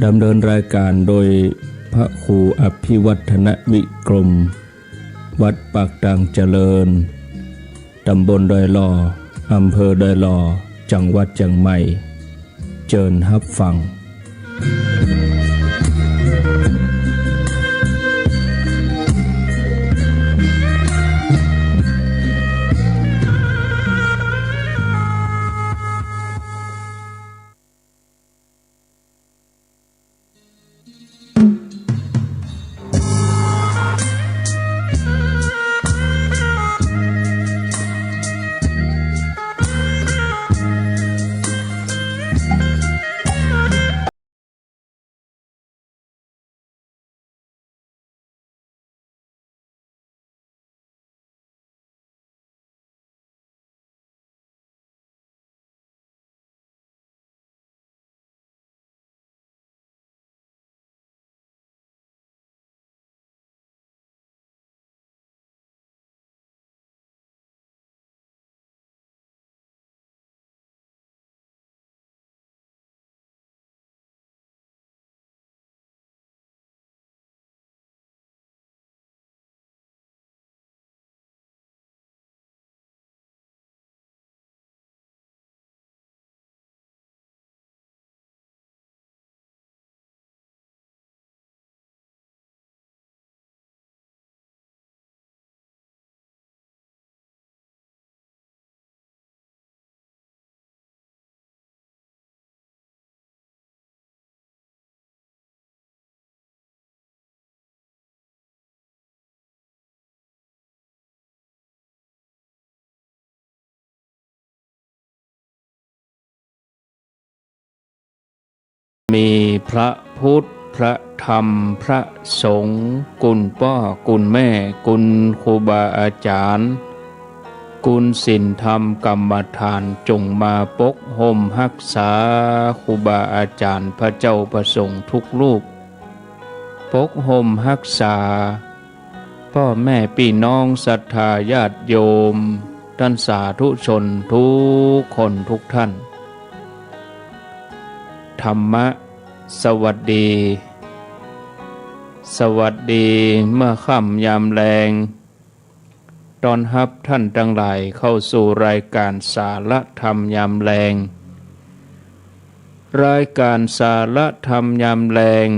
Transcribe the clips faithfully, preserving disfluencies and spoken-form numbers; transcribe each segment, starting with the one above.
ดำเนินรายการโดยพระครูอภิวัฒนวิกรม วัดปากตางเจริญ ตำบลดอยหล่อ อำเภอดอยหล่อ จังหวัดเจียงใหม่ เจิญฮับฟังมีพระพุทธ พระธรรม พระสงฆ์ คุณป้อ คุณแม่ คุณครูบาอาจ๋ารย์ คุณศีลธรรมกรรมฐาน จงมาปกฮ่มฮักษาครูบาอาจ๋ารย์ พระเจ้าพระสงฆ์ทุกรูป ปกฮ่มฮักษา ป้อแม่ปี้น้องศรัทธาญาติโยม ต้านสาธุชนทุกคนทุกท่าน ธรรมะ สวัสดี สวัสดีเมื่อค่ำยามแลง ต้อนฮับท่านตังหลายเข้าสู่รายการสารธรรมยามแลง รายการสารธรรมยามแลง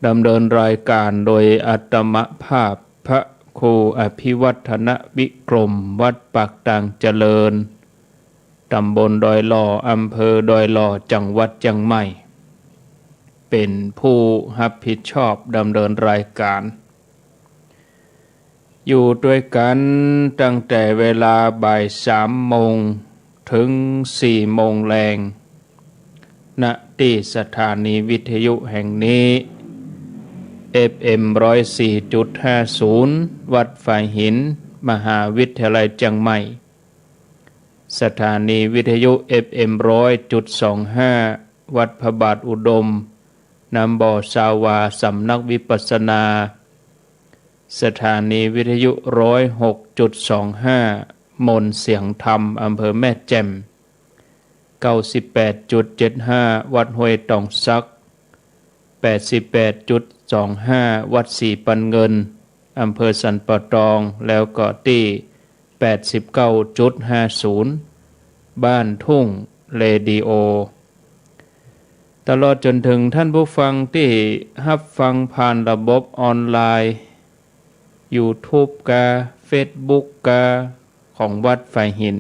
ดำเนินรายการโดยอาตมาภาพพระครูอภิวัฒนวิกรม วัดปากตางเจริญ ตำบลดอยหล่อ อำเภอดอยหล่อ จังหวัดเจียงใหม่ เป๋นผู้ฮับผิดชอบดำเนินรายการ อยู่ตวยกั๋นตั้งแต่เวลาบ่ายสามโมงเถิงสี่โมงแลง ณ ตี้สถานีวิทยุแห่งนี้ เอฟเอ็ม ร้อยสี่จุดห้าศูนย์ วัดฝายหิน มหาวิทยาลัยเจียงใหม่ สถานีวิทยุ เอฟเอ็ม ร้อยจุดสองห้า วัดพระบาทอุดม น้ำบ่อซาวา สำนักวิปัสสนา สถานีวิทยุ ร้อยหกจุดสองห้า มนต์เสียงธรรม อำเภอแม่แจ่ม เก้าสิบแปดจุดเจ็ดห้า วัดห้วยตองสัก แปดสิบแปดจุดสองห้า วัดศรีปันเงิน อำเภอสันป่าตอง แล้วก็ตี้ แปดสิบเก้าจุดห้าศูนย์ บ้านทุ่งเรดิโอ ตลอดจ๋นเถิงท่านผู้ฟังตี้ฮับฟังผ่านระบบออนไลน์ ยูทูบกา เฟซบุ๊กกา ของวัดฝายหิน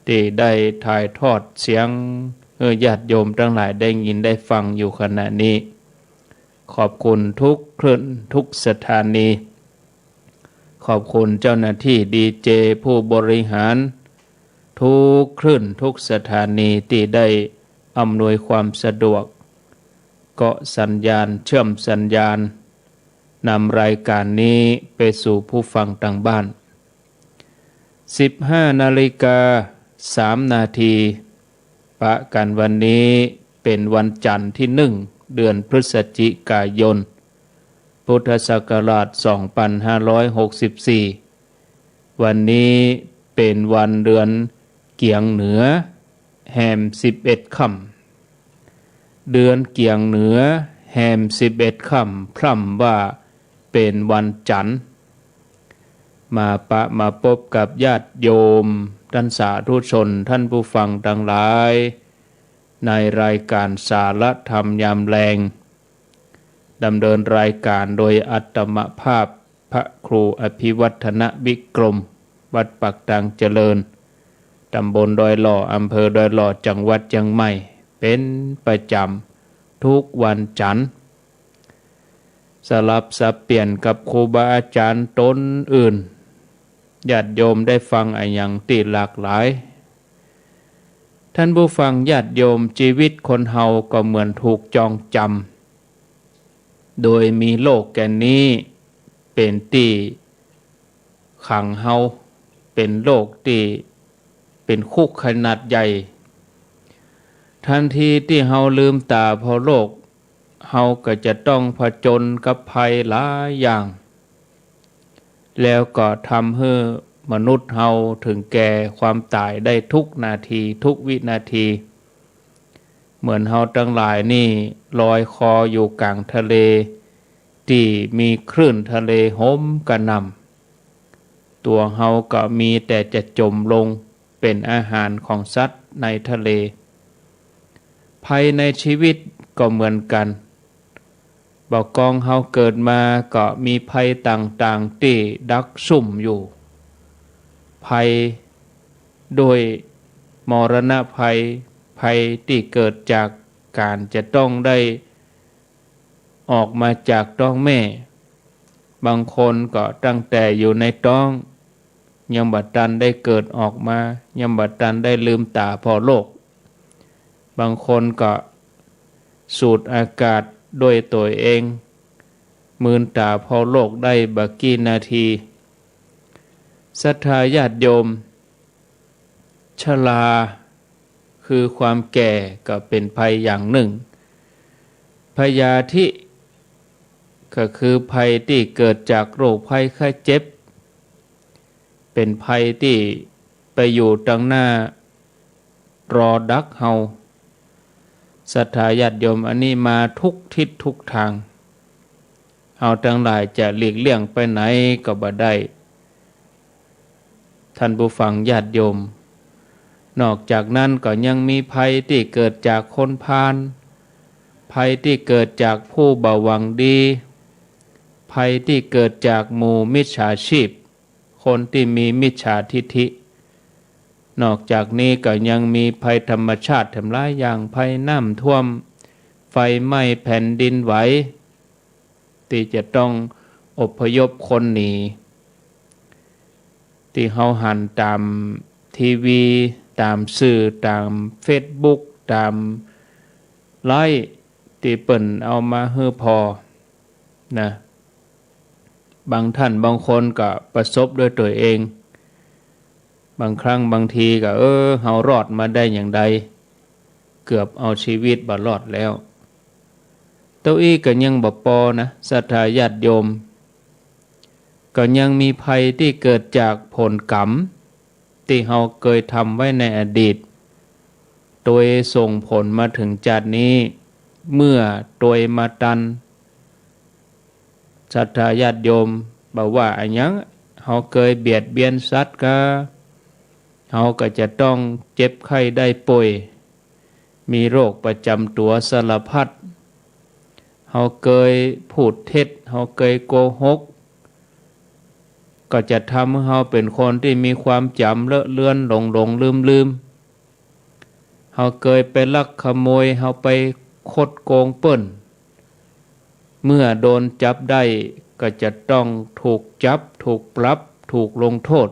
ตี้ได้ถ่ายทอดเสียงหื้อญาติโยมตังหลายได้ยินได้ฟังอยู่ขณะนี้ ขอบคุณทุกคลื่นทุกสถานี ขอบคุณเจ้าหน้าตี้ดีเจผู้บริหารทุกคลื่นทุกสถานีตี้ได้อำนวยความสะดวก เกาะสัญญาณ เชื่อมสัญญาณ นำรายการนี้ไปสู่ผู้ฟังตางบ้าน สิบห้านาฬิกาสามนาที ปะกั๋นวันนี้เป๋นวันจันทร์ตี้หนึ่ง เดือนพฤศจิกายน พุทธศักราช สองพันห้าร้อยหกสิบสี่ วันนี้เป๋นวันเดือนเกียงเหนือ แฮมสิบเอ็ดค่ เดือนเกี่ยงเหนือ แฮมสิบเอ็ดค่ำ พร่ำว่าเป๋นวันจั๋นทร์ มาปะมาปบกับญาติโยม ต้านสาธุชน ต้านผู้ฟังตังหลาย ในรายก๋านสาระธรรมยามแลง ดำเนินรายก๋านโดยอาตมาภาพ พระครูอภิวัฒนวิกรม วัดปากตางเจริญ ต๋ำบลดอยหล่อ อำเภอดอยหล่อ จังหวัดเจียงใหม่ เป๋นประจ๋ำทุกวันจั๋นทร์ สลับสับเปลี่ยนกับครูบาอาจ๋ารย์ต๋นอื่น ญาติโยมได้ฟังอะหยังตี้หลากหลาย ต้านผู้ฟังญาติโยม จีวิตคนเฮาก็เหมือนถูกจองจำ โดยมีโลกแก่นนี้เป๋นตี้ขังเฮา เป๋นโลกตี้เป๋นคุกขนาดใหญ่ ตันทีตี้เฮาลืมต๋าผ่อโลก เฮาก็จะต้องผจญกับภัยหลายอย่าง แล้วก็ทำหื้อมนุษย์เฮาเถิงแก่ความต๋ายได้ทุกนาทีทุกวินาที เหมือนเฮาตังหลายนี่ลอยคออยู่ก๋างทะเล ตี้มีคลื่นทะเลโหมกระหน่ำ ตั๋วเฮาก็มีแต่จะจ๋มลงเป๋นอาหารของสัตว์ในทะเล ภัยในจีวิตก็เหมือนกั๋น บ่ากองเฮาเกิดมาก็มีภัยต่างๆ ตี้ดักซุ่มอยู่ ภัยด้วยมรณะภัย ภัยตี้เกิดจากก๋านจะต้องได้ออกมาจากต๊องแม่ บางคนก็ตั้งแต่อยู่ในต๊อง ยังบ่ตันได้เกิดออกมา ยังบ่ตันได้ลืมต๋าผ่อโลก บางคนก็สูดอากาศด้วยตั๋วเอง มืนต๋าผ่อโลกได้บ่ากี้นาที ศรัทธาญาติโยม ชราคือความแก่ก็เป๋นภัยอย่างนึ่ง พยาธิก็คือภัยตี้เกิดจากโรคภัยไข้เจ็บ เป๋นภัยตี้ไปอยู่ตังหน้ารอดักเฮา ศรัทธาญาติโยม อันนี้มาทุกทิศทุกตาง เฮาตังหลายจะหลีกเลี่ยงไปไหนก็บ่ได้ ต้านผู้ฟังญาติโยม นอกจากนั้นก็ยังมีภัยตี้เกิดจากคนพาล ภัยตี้เกิดจากผู้บ่หวังดี ภัยตี้เกิดจากหมู่มิจฉาชีพ คนตี้มีมิจฉาทิฐิ นอกจากนี้ก็ยังมีภัยธรรมชาติแถมหลายอย่าง ภัยน้ำท่วม ไฟไหม้ แผ่นดินไหว ตี้จะต้องอพยพคนหนี ตี้เฮาหันต๋ามทีวี ต๋ามสื่อ ต๋ามเฟซบุ๊ก ต๋ามไลฟ์ ตี้เปิ้นเอามาหื้อผ่อนะ บางต้านบางคนก็ประสบด้วยตั๋วเอง บางครั้งบางทีก็ เออ เฮารอดมาได้อย่างใด เกือบเอาจีวิตบ่รอดแล้ว เต้าอี้ก็ยังบ่ปอนะ ศรัทธาญาติโยม ก็ยังมีภัยตี้เกิดจากผลกรรม ตี้เฮาเกยทำไว้ในอดีต ตวยส่งผลมาเถิงจาตินี้ เมื่อตวยมาตัน ศรัทธาญาติโยม บ่ว่าอะหยัง เฮาเกยเบียดเบียนสัตว์กา เฮาก็จะต้องเจ็บไข้ได้ป่วย มีโรคประจ๋ำตั๋วสารพัด เฮาเกยพูดเท็จ เฮาเกยโกหก ก็จะทำหื้อเฮาเป๋นคนตี้มีความจ๋ำเลอะเลือน หลงๆ ลืมๆ เฮาเกยไปลักขโมย เฮาไปคดโกงเปิ้น เมื่อโดนจับได้ก็จะต้องถูกจับ ถูกปรับ ถูกลงโทษ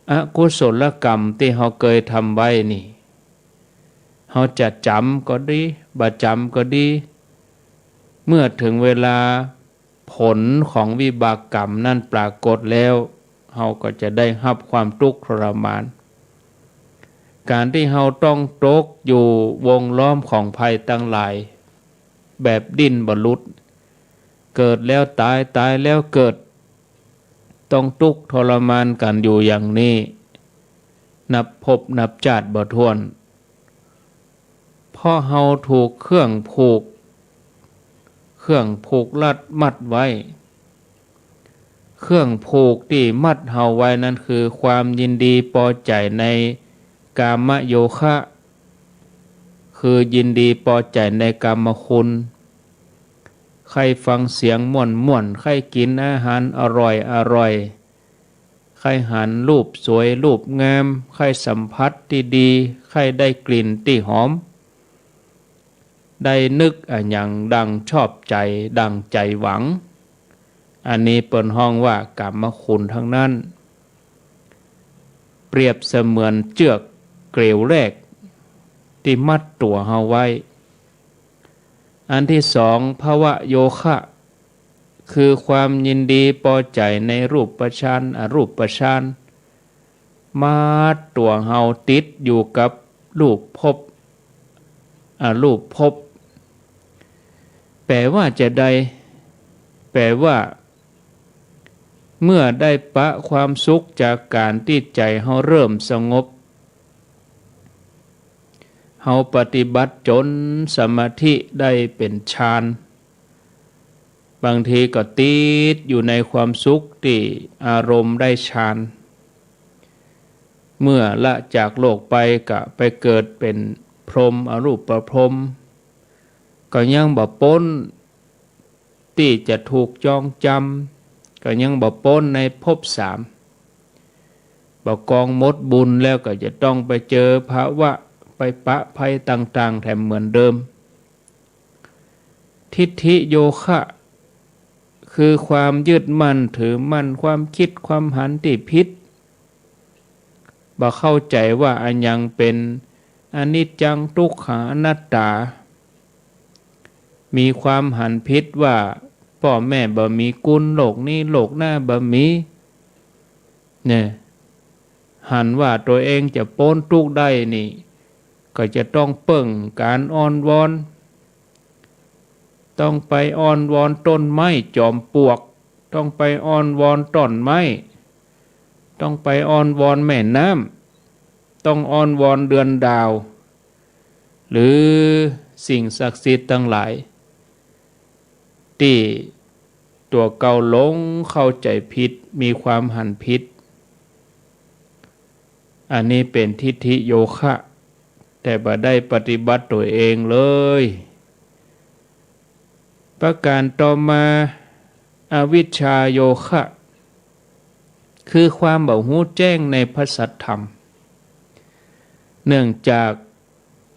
อกุศลกรรมตี้เฮาเกยทำไว้นี่ เฮาจะจ๋ำก็ดี บ่จ๋ำก็ดี เมื่อเถิงเวลาผลของวิบากกรรมนั้นปรากฏแล้ว เฮาก็จะได้ฮับความตุ๊กข์ทรมาน ก๋านตี้เฮาต้องตกอยู่วงล้อมของภัยตังหลาย แบบดิ้นบ่หลุด เกิดแล้วต๋าย ต๋ายแล้วเกิด ต้องตุ๊กข์ทรมานกั๋นอยู่อย่างนี้ นับภพนับจาติบ่ถ้วน ผ เพราะเฮาถูกเครื่องผูก เครื่องผูกรัดมัดไว้ เครื่องผูกตี้มัดเฮาไว้นั้นคือความยินดีปอใจ๋ในกามโยคะ คือยินดีปอใจ๋ในกามคุณ ใค่ฟังเสียงม่วนๆ ใค่กิ๋นอาหารอร่อยๆ ใค่หันรูปสวยรูปงาม ใค่สัมผัสตี้ดี ใค่ได้กลิ่นตี้หอม ได้นึกอะหยังดังชอบใจ๋ ดังใจ๋หวัง อันนี้เปิ้นฮ้องว่ากามคุณตังนั้น เปรียบเสมือนเจื้อกเกลียวแรกตี้มัดตั๋วเฮาไว้ อันตี้สอง ภวโยคะ คือความยินดีปอใจ๋ในรูปฌาน อรูปฌาน มัดตั๋วเฮาติดอยู่กับรูปภพ อรูปภพ แป๋ว่าจาใด แป๋ว่า เมื่อได้ปะความสุขจากก๋านตี้ใจ๋เฮาเริ่มสงบ เฮาปฏิบัติจ๋นสมาธิได้เป๋นฌาน บางทีก็ติดอยู่ในความสุขตี้อารมณ์ได้ฌาน เมื่อละจากโลกไปก็ไปเกิดเป๋นพรหม อรูปพรหม ก็ยังบ่ป๊นตี้จะถูกจองจำ ก็ยังบ่ป๊นในภพสาม บ่กองหมดบุญแล้วก็จะต้องไปเจอภาวะ ไปปะภัยต่างๆ แถมเหมือนเดิม ทิฏฐิโยคะ คือความยึดมั่นถือมั่น ความกึ๊ดความหันตี้ผิด บ่เข้าใจ๋ว่าอะหยังเป๋นอนิจจัง ตุ๊กขัง อนัตตา มีความหันผิดว่าป้อแม่บ่มีกุณ โลกนี้โลกหน้าบ่มี เนี่ย หันว่าตั๋วเองจะป๊นตุ๊กข์ได้นี่ ก็จะต้องเปิ้งก๋านอ้อนวอน ต้องไปอ้อนวอนต้นไม้จอมปลวก ต้องไปอ้อนวอนต้นไม้ ต้องไปอ้อนวอนแม่น้ำ ต้องอ้อนวอนเดือนดาว หรือสิ่งศักดิ์สิทธิ์ตังหลาย ตี้ตั๋วเก่าหลงเข้าใจ๋ผิด มีความหันผิด อันนี้เป๋นทิฏฐิโยคะ แต่บ่ได้ปฏิบัติตั๋วเองเลย ประก๋านต่อมา อวิชชาโยคะ คือความบ่ฮู้แจ้งในพระสัทธรรม เนื่องจาก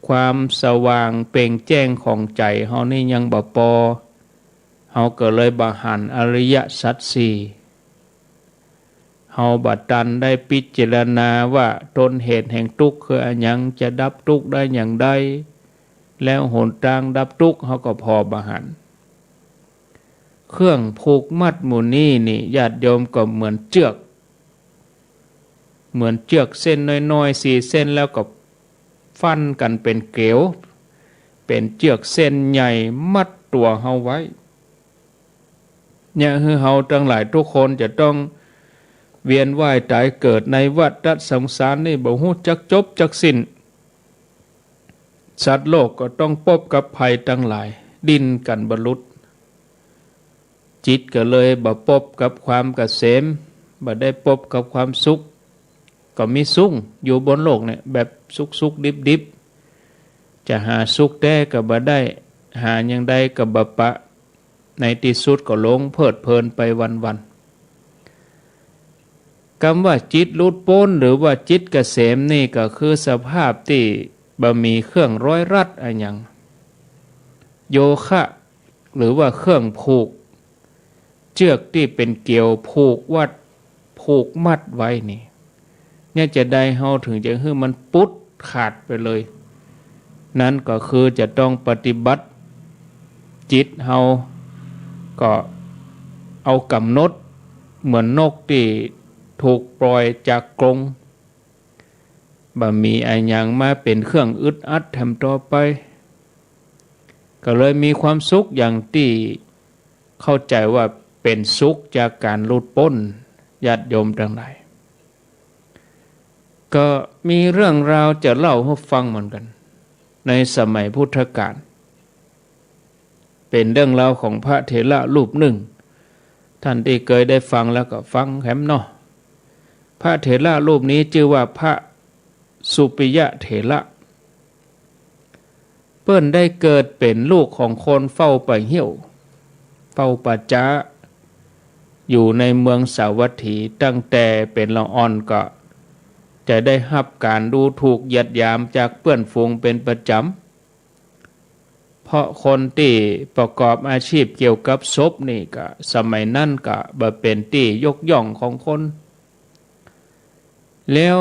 ความสว่างเปล่งแจ้งของใจ๋เฮานี่ยังบ่ปอ เฮาก็เลยบ่หันอริยสัจสี่ เฮาบ่ตันได้พิจารณาว่าต้นเหตุแห่งตุ๊กข์คืออะหยัง จะดับตุ๊กข์ได้อย่างใด แล้วหนตางดับตุ๊กข์เฮาก็ผ่อบ่หัน เครื่องผูกมัดหมู่นี้นี่ ญาติโยม ก็เหมือนเจื้อก เหมือนเจื้อกเส้นน้อยๆ สี่เส้น แล้วก็ฟั่นกั๋นเป๋นเกลียว เป๋นเจื้อกเส้นใหญ่มัดตั๋วเฮาไว้ เนี่ย หื้อเฮาตังหลายทุกคนจะต้องเวียนว่ายต๋ายเกิดในวัฏฏะสงสารนี่บ่ฮู้จักจบจักสิ้น สัตว์โลกก็ต้องปบกับภัยตังหลาย ดิ้นกั๋นบ่หลุด จิตก็เลยบ่ปบกับความเกษม บ่ได้ปบกับความสุข ก็มีสุขอยู่บนโลกเนี่ยแบบสุขๆ ดิบๆ จะหาสุขแต๊ก็บ่ได้ หาอย่างใดก็บ่ปะ ในตี้สุดก็หลงเพลิดเพลินไปวันๆ กำว่าจิตหลุดป๊นหรือว่าจิตเกษมนี่ก็คือสภาพตี้บ่มีเครื่องร้อยรัดอะหยัง โยคะ หรือว่าเครื่องผูก เจื้อกตี้เป๋นเกลียวผูกวัด ผูกมัดไว้นี่ เนี่ย จาใดเฮาเถิงจะหื้อมันปุดขาดไปเลย นั้นก็คือจะต้องปฏิบัติ จิตเฮาก็เอาก๋ำหนดเหมือนนกตี้ถูกปล่อยจากกรง บ่มีอะหยังมาเป๋นเครื่องอึดอัดแถมต่อไป ก็เลยมีความสุขอย่างตี้เข้าใจ๋ว่าเป๋นสุขจากก๋านหลุดป๊น ญาติโยมตังหลาย ก็มีเรื่องราวจะเล่าหื้อฟังเหมือนกั๋น ในสมัยพุทธกาล เป๋นเรื่องราวของพระเถระรูปนึ่ง ต้านตี้เกยได้ฟังแล้วก็ฟังแหมเนาะ พระเถระรูปนี้จื้อว่าพระสุปิยะเถระ เปิ้นได้เกิดเป๋นลูกของคนเฝ้าป่าเฮี้ยว เฝ้าป่าจ๊า อยู่ในเมืองสาวัตถี ตั้งแต่เป๋นละอ่อนก็จะได้ฮับก๋านดูถูกเหยียดหยามจากเปื้อนฝูงเป๋นประจ๋ำ เพราะคนตี้ประกอบอาชีพเกี่ยวกับศพนี่ก็ สมัยนั้นก็บ่เป๋นตี้ยกย่องของคน แล้ว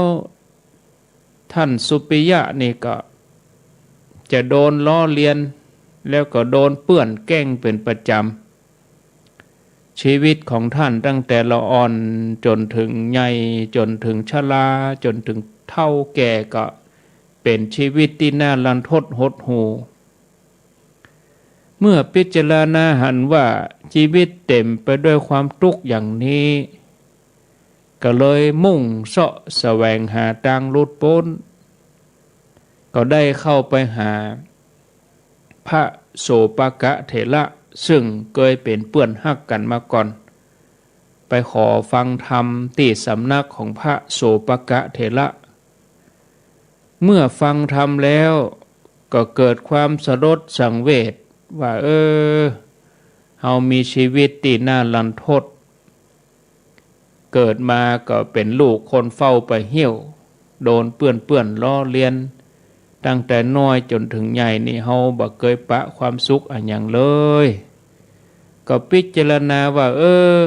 ต้านสุปิยะนี่ก็จะโดนล้อเลียน แล้วก็โดนเปื้อนแกล้งเป๋นประจ๋ำ ชีวิตของต้านตั้งแต่ละอ่อนจ๋นเถิงใหญ่ จ๋นเถิงชรา จ๋นเถิงเฒ่าแก่ก็เป๋นชีวิตตี้น่ารันทดหดหู่ เมื่อพิจารณาหันว่าชีวิตเต๋มไปด้วยความตุ๊กข์อย่างนี้ ก็เลยมุ่งเซาะแสวงหาตางหลุดป๊น ก็ได้เข้าไปหาพระโสปกะเถระ ซึ่งเกยเป๋นเปื้อนฮักกั๋นมาก่อน ไปขอฟังธรรมตี้สำนักของพระโสปกะเถระ เมื่อฟังธรรมแล้วก็เกิดความสลดสังเวชว่า เออ เฮามีชีวิตตี้น่ารันทด เกิดมาก็เป๋นลูกคนเฝ้าป่าเฮี้ยว โดนเปื้อนๆ ล้อเลียน ตั้งแต่น้อยจ๋นเถิงใหญ่นี่ เฮาบ่เกยปะความสุขอะหยังเลย ก็พิจารณาว่า เออ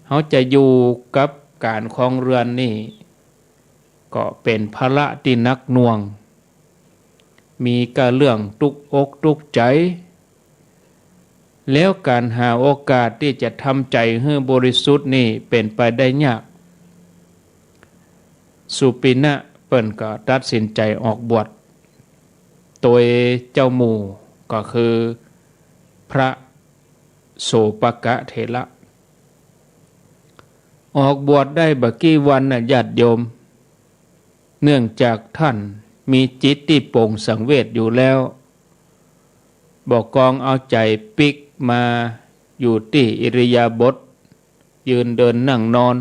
เฮาจะอยู่กับก๋านครองเรือนนี่ ก็เป๋นภาระตี้หนักหน่วง มีก้าเรื่องตุ๊กอกตุ๊กใจ๋ แล้วก๋านหาโอกาสตี้จะทำใจ๋หื้อบริสุทธิ์นี่เป๋นไปได้ยาก สุปิยะเปิ้นก็ตัดสินใจ๋ออกบวช โตยเจ้าหมู่ก็คือพระโสปกะเถระ ออกบวชได้บ่กี่วันน่ะญาติโยม เนื่องจากต้านมีจิตตี้โป่งสังเวชอยู่แล้ว บ่กองเอาใจ๋ปิ๊กมาอยู่ตี้อิริยาบถยืนเดินนั่งนอน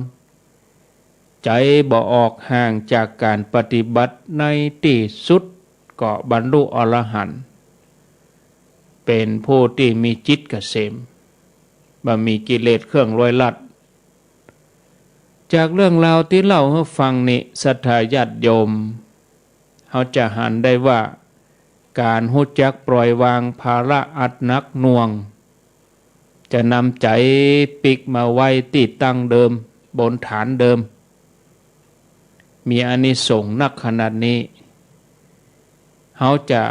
ใจ๋บ่ออกห่างจากก๋านปฏิบัติ ในตี้สุดก็บรรลุอรหันต์ เป๋นผู้ตี้มีจิตเกษม บ่มีกิเลสเครื่องลอยลัด จากเรื่องราวตี้เล่าหื้อฟังนี้ ศรัทธาญาติโยม เฮาจะหันได้ว่า ก๋านฮู้จักปล่อยวางภาระอันหนักหน่วง จะนำใจ๋ปิ๊กมาไว้ตี้ตั้งเดิม บนฐานเดิม มีอานิสงส์นักขนาดนี้ เฮาจะ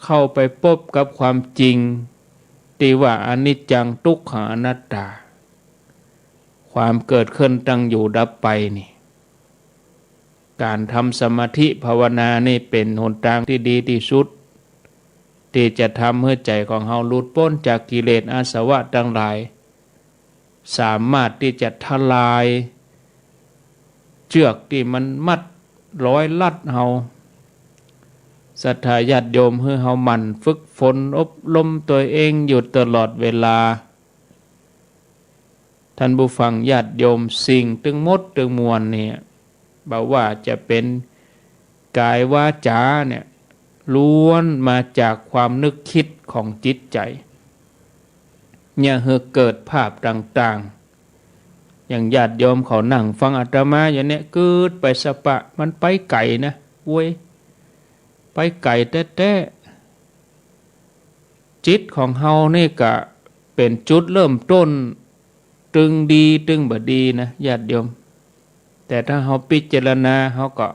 เข้าไปปบกับความจริงตี้ว่าอนิจจัง ตุ๊กขัง อนัตตา ความเกิดขึ้น ตั้งอยู่ ดับไปนี่ ก๋านทำสมาธิภาวนานี่เป๋นหนตางตี้ดีตี้สุด ตี้จะทำหื้อใจ๋ของเฮาหลุดป๊นจากกิเลสอาสวะตังหลาย สามารถตี้จะทลายเจื้อกตี้มันมัดลอยลัดเฮา ศรัทธาญาติโยม หื้อเฮาหมั่นฝึกฝนอบรมตนเองอยู่ตลอดเวลา ท่านผู้ฟังญาติโยม สิ่งตึงหมดตึงมวลเนี่ย บ่ว่าจะเป๋นกายวาจาเนี่ย ล้วนมาจากความนึกคิดของจิตใจ๋ เนี่ยหื้อเกิดภาพต่างๆ อย่างญาติโยมเขานั่งฟังอาตมาอยู่เนี่ย กึ๊ดไปสะปะ มันไปไก๋นะ โว้ย ไปไก๋แต๊ๆ จิตของเฮานี่ก็เป๋นจุดเริ่มต้น ตึงดีตึงบ่ดีนะญาติโยม แต่ถ้าเฮาพิจารณา เฮาก็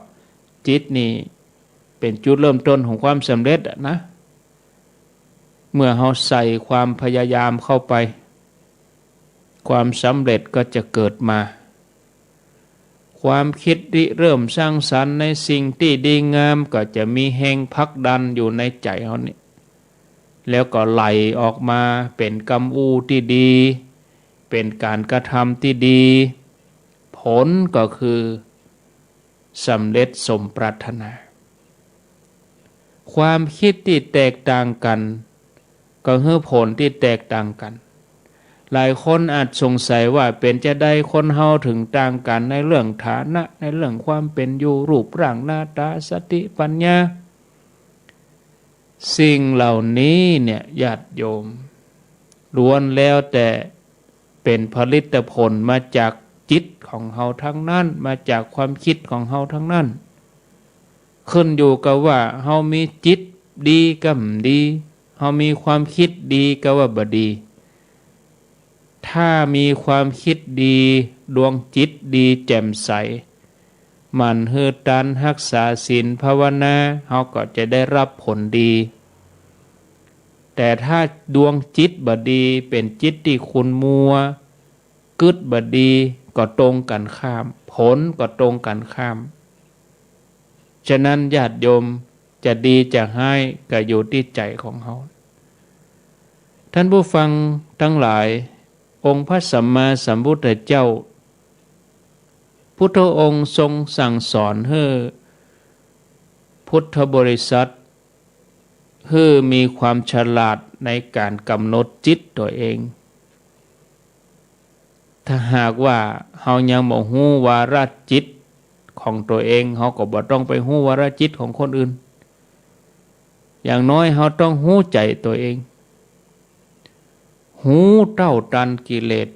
จิตนี่เป๋นจุดเริ่มต้นของความสำเร็จอะนะ เมื่อเฮาใส่ความพยายามเข้าไป ความสำเร็จก็จะเกิดมา ความคิดริเริ่มสร้างสรรค์ในสิ่งตี้ดีงาม ก็จะมีแฮงผลักดันอยู่ในใจ๋เฮานี่ แล้วก็ไหลออกมาเป๋นกำอู้ตี้ดี เป๋นก๋านกระทำตี้ดี ผลก็คือสำเร็จสมปรารถนา ความกึ๊ดตี้แตกต่างกั๋น ก็หื้อผลตี้แตกต่างกั๋น หลายคนอาจสงสัยว่าเป๋นจาใดคนเฮาเถิงต่างกั๋นในเรื่องฐานะ ในเรื่องความเป๋นอยู่ รูปร่างหน้าต๋า สติปัญญา สิ่งเหล่านี้เนี่ย ญาติโยม ล้วนแล้วแต่เป๋นผลิตผลมาจากจิตของเฮาทั้งนั้น มาจากความกึ๊ดของเฮาทั้งนั้น ขึ้นอยู่กับว่าเฮามีจิตดีกำดี เฮามีความกึ๊ดดีกำว่าบ่ดี ถ้ามีความกึ๊ดดี ดวงจิตดีแจ่มใส หมั่นหื้อตานฮักษาศีลภาวนา เฮาก็จะได้รับผลดี แต่ถ้าดวงจิตบ่ดี เป๋นจิตตี้ขุ่นมัว กึ๊ดบ่ดี ก็ตรงกั๋นข้าม ผลก็ตรงกั๋นข้าม ฉะนั้นญาติโยม จะดีจะฮ้ายก็อยู่ตี้ใจ๋ของเฮา ท่านผู้ฟังตังหลาย องค์พระสัมมาสัมพุทธเจ้า พุทธองค์ทรงสั่งสอนหื้อพุทธบริษัท หื้อมีความฉลาดในก๋านก๋ำหนดจิตตั๋วเอง ถ้าหากว่าเฮายังบ่ฮู้วาระจิตของตั๋วเอง เฮาก็บ่ต้องไปฮู้วาระจิตของคนอื่น อย่างน้อยเฮาต้องฮู้ใจ๋ตั๋วเอง ฮู้เต้าตันกิเลส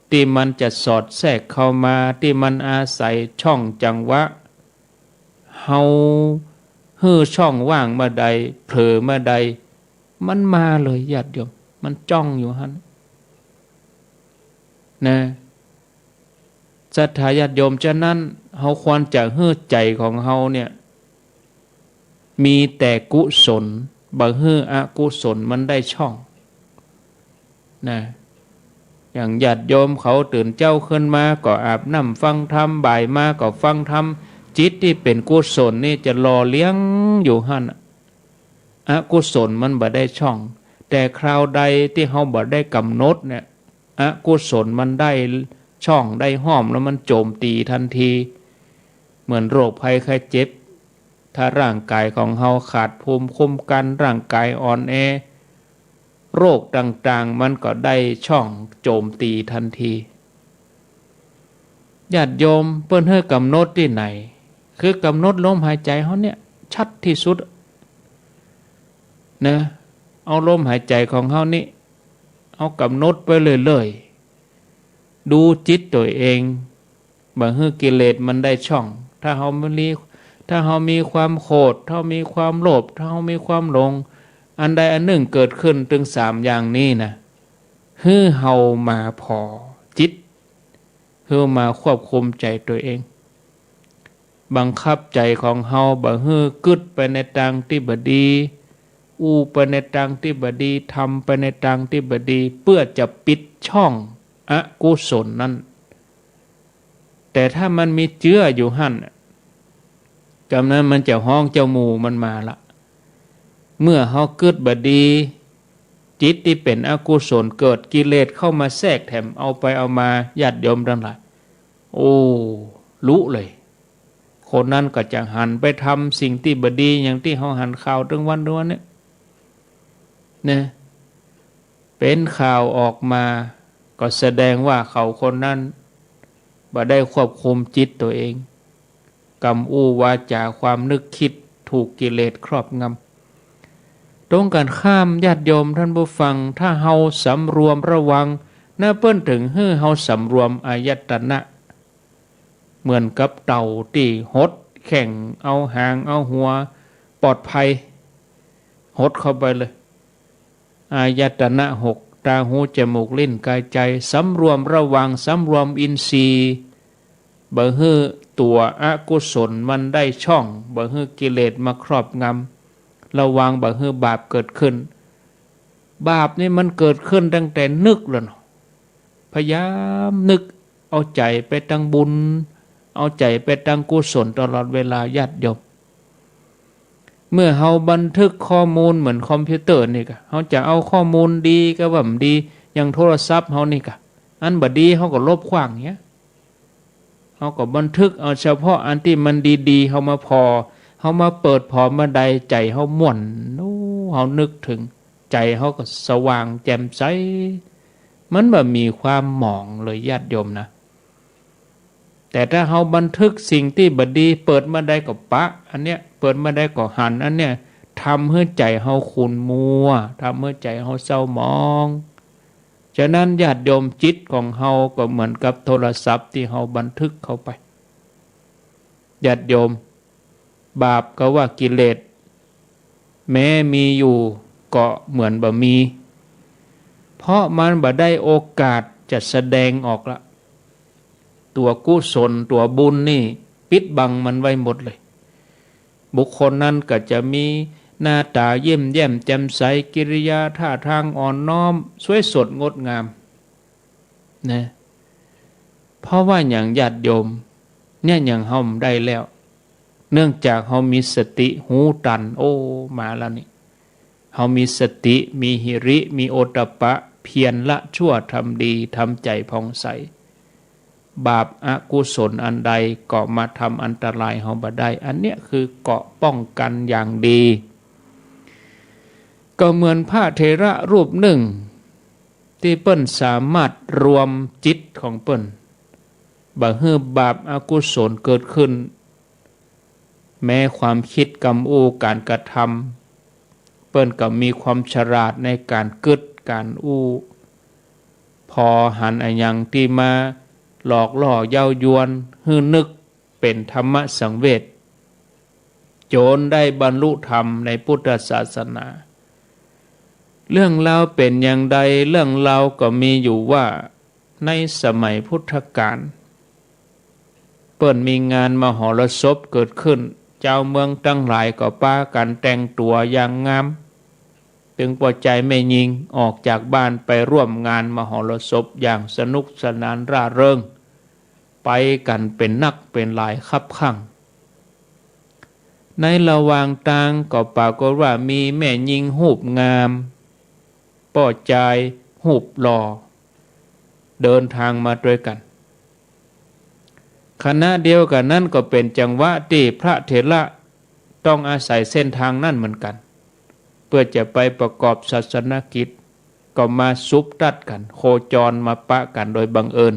ตี้มันจะสอดแทรกเข้ามา ตี้มันอาศัยช่องจังหวะ เฮาหื้อช่องว่างเมื่อใด เผลอเมื่อใด มันมาเลยญาติโยม มันจ้องอยู่หั้นนะ ศรัทธาญาติโยม ฉะนั้นเฮาควรจะหื้อใจ๋ของเฮาเนี่ย มีแต่กุศล บ่หื้ออกุศลมันได้ช่อง นะ อย่างญาติโยมเขาตื่นเจ๊าขึ้นมาก็อาบน้ำฟังธรรม บ่ายมาก็ฟังธรรม จิตตี้เป๋นกุศลนี่จะหล่อเลี้ยงอยู่หั้น อกุศลมันบ่ได้ช่อง แต่คราวใดตี้เฮาบ่ได้ก๋ำหนดเนี่ย อกุศลมันได้ช่องได้ห้อมแล้วมันโจมตีตันที เหมือนโรคภัยไข้เจ็บ ถ้าร่างก๋ายของเฮาขาดภูมิคุ้มกั๋น ร่างก๋ายอ่อนแอ โรคต่างๆ มันก็ได้ช่องโจมตีตันที ญาติโยม เปิ้นหื้อก๋ำหนดตี้ไหน คือก๋ำหนดลมหายใจ๋เฮาเนี่ย ชัดตี้สุด นะ เอาลมหายใจ๋ของเฮานี่ เอาก๋ำหนดไปเรื่อยๆ ดูจิตตั๋วเอง บ่หื้อกิเลสมันได้ช่อง ถ้าเฮามี ถ้าเฮามีความโกรธ ถ้าเฮามีความโลภ ถ้าเฮามีความหลง อันใดอันนึ่งเกิดขึ้นตึงสามอย่างนี้นะ หื้อเฮามาผ่อจิต หื้อมาควบคุมใจ๋ตั๋วเอง บังคับใจ๋ของเฮาบ่หื้อกึ๊ดไปในตางตี้บ่ดี อู้ไปในตางตี้บ่ดี ทำไปในตางตี้บ่ดี เปื้อจะปิดช่องอกุศลนั้น แต่ถ้ามันมีเจื้ออยู่หั้น กำนั้นมันจะฮ้องเจ้าหมู่มันมาละ เมื่อเฮากึ๊ดบ่ดี จิตตี้เป๋นอกุศลเกิด กิเลสเข้ามาแทรกแถม เอาไปเอามา ญาติโยมตังหลาย โอ้ ลุเลย คนนั้นก็จะหันไปทำสิ่งตี้บ่ดี อย่างตี้เฮาหันข่าวตึงวันตึงวันเนี่ย นะ เป๋นข่าวออกมา ก็แสดงว่าเขาคนนั้นบ่ได้ควบคุมจิตตั๋วเอง กำอู้วาจ๋าความนึกกึ๊ดถูกกิเลสครอบงำ ตรงกั๋นข้ามญาติโยมท่านผู้ฟัง ถ้าเฮาสำรวมระวังนะ เปิ้นเถิงหื้อเฮาสำรวมอายตนะ เหมือนกับเต่าตี้หดแข้ง เอาหางเอาหัว ปลอดภัย หดเข้าไปเลย อายตนะหก ตา หู จมูก ลิ้น ก๋าย ใจ๋ สำรวมระวัง สำรวมอินทรีย์ บ่หื้อตั๋วอกุศลมันได้ช่อง บ่หื้อกิเลสมาครอบงำ ระวังบ่หื้อบาปเกิดขึ้น บาปนี่มันเกิดขึ้นตั้งแต่นึกแล้วเนาะ พยายามนึก เอาใจ๋ไปตางบุญ เอาใจ๋ไปตางกุศลตลอดเวลา ญาติโยม เมื่อเฮาบันทึกข้อมูลเหมือนคอมพิวเตอร์นี่กะ เฮาจะเอาข้อมูลดีกำว่าบ่ดี อย่างโทรศัพท์เฮานี่กะ อันบ่ดีเฮาก็ลบขว้างเนี่ย เฮาก็บันทึกเอาเฉพาะอันตี้มันดีๆ เฮามาผ่อ เฮามาเปิดผ่อเมื่อใด ใจ๋เฮาม่วน โอ้ เฮานึกเถิง ใจ๋เฮาก็สว่างแจ่มใส มันบ่มีความหมองเลย ญาติโยมนะ แต่ถ้าเฮาบันทึกสิ่งตี้บ่ดี เปิดเมื่อใดก็ปะอันเนี้ย เปิดเมื่อใดก็หันอันเนี้ย ทำหื้อใจ๋เฮาขุ่นมัว ทำหื้อใจ๋เฮาเศร้าหมอง ฉะนั้นญาติโยม จิตของเฮาก็เหมือนกับโทรศัพท์ตี้เฮาบันทึกเข้าไป ญาติโยม บาปกาว่ากิเลส แม้มีอยู่ก็เหมือนบ่มี เพราะมันบ่ได้โอกาสจะแสดงออกละ ตั๋วกุศลตั๋วบุญนี่ปิดบังมันไว้หมดเลย บุคคลนั้นก็จะมีหน้าต๋ายิ้มแย้มแจ่มใส กิริยาท่าทางอ่อนน้อม สวยสดงดงาม นะ เพราะว่าหยัง ญาติโยม เนี่ยหยังเฮาบ่ได้แล้ว เนื่องจากเฮามีสติฮู้ตัน โอ้ มาแล้วนี่ เฮามีสติ มีหิริ มีโอตตัปปะ เพียรละชั่วทำดี ทำใจ๋ผ่องใส บาปอกุศลอันใดก็มาทำอันตรายเฮาบ่ได้ อันเนี้ยคือเกราะป้องกันอย่างดี ก็เหมือนพระเถระรูปหนึ่ง ตี้เปิ้นสามารถรวมจิตของเปิ้น บ่หื้อบาปอกุศลเกิดขึ้น แม้ความกึ๊ดกำอู้ก๋านกระทำ เปิ้นก็มีความฉลาดในก๋านกึ๊ดก๋านอู้ ผ่อหันอะหยังตี้มาหลอกล่อเย้ายวนหื้อนึกเป๋นธรรมสังเวช จ๋นได้บรรลุธรรมในพุทธศาสนา เรื่องราวเป๋นอย่างใด เรื่องราวก็มีอยู่ว่า ในสมัยพุทธกาล เปิ้นมีงานมหรสพเกิดขึ้น จาวเมืองตังหลายก็ปากั๋นแต่งตั๋วอย่างงาม ตึงป้อจายแม่ญิงออกจากบ้านไปร่วมงานมหรสพอย่างสนุกสนานร่าเริง ไปกั๋นเป๋นนักเป๋นหลายคับข้าง ในระหว่างตางก็ปรากฏว่ามีแม่ญิงฮูปงาม ป้อจายฮูปหล่อ เดินตางมาตวยกั๋น ขณะเดียวกั๋นนั้นก็เป๋นจังหวะตี้พระเถระต้องอาศัยเส้นตางนั้นเหมือนกั๋น เปื้อจะไปประกอบศาสนกิจ ก็มาสุบตัดกั๋น โคจรมาปะกั๋นโดยบังเอิญ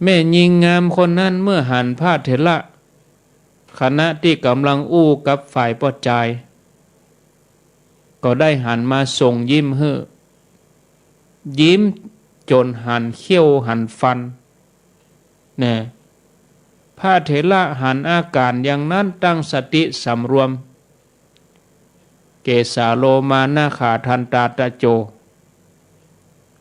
แม่ญิงงามคนนั้นเมื่อหันพระเถระ ขณะตี้ก่ำลังอู้กับฝ่ายป้อจาย ก็ได้หันมาส่งยิ้มหื้อ ยิ้มจ๋นหันเขี้ยวหันฟัน แน่ พระเถระหันอาก๋ารอย่างนั้นตั้งสติสำรวม เกสาโลมานาขาทันตาตะโจ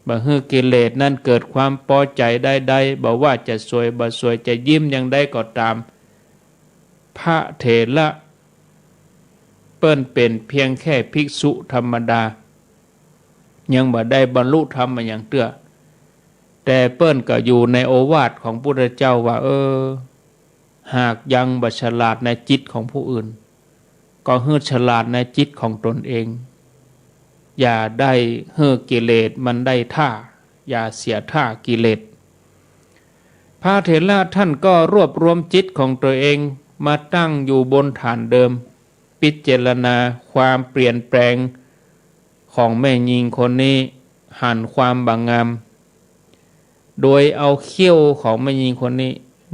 บ่หื้อกิเลสนั้นเกิดความปอใจ๋ใดๆ บ่ว่าจะสวยบ่สวย จะยิ้มอย่างใดก็ต๋าม พระเถระเปิ้นเป๋นเพียงแค่ภิกษุธรรมดา ยังบ่ได้บรรลุธรรมอะหยังเตื้อ แต่เปิ้นก็อยู่ในโอวาทของพุทธเจ้าว่า เออ หากยังบ่ฉลาดในจิตของผู้อื่น ก็หื้อฉลาดในจิตของตนเอง อย่าได้หื้อกิเลสมันได้ท่า อย่าเสียท่ากิเลส พระเถระท่านก็รวบรวมจิตของตัวเองมาตั้งอยู่บนฐานเดิม พิจารณาความเปลี่ยนแปลงของแม่ญิงคนนี้ หันความบ่งาม โดยเอาเขี้ยวของแม่ญิงคนนี้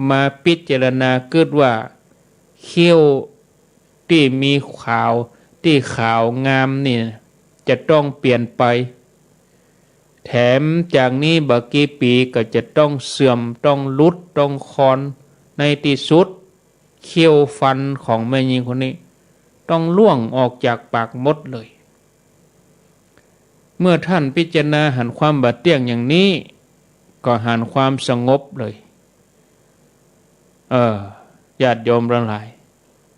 มาพิจารณากึ๊ดว่า เขี้ยวตี้มีขาว ตี้ขาวงามนี่จะต้องเปลี่ยนไป แถมจากนี้บ่กี่ปี๋ก็จะต้องเสื่อม ต้องหลุด ต้องคอน ในตี้สุด เขี้ยวฟันของแม่ญิงคนนี้ ต้องล่วงออกจากปากหมดเลย เมื่อท่านพิจารณาหันความบ่เตี้ยงอย่างนี้ ก็หันความสงบเลย เออ ญาติโยมตังหลาย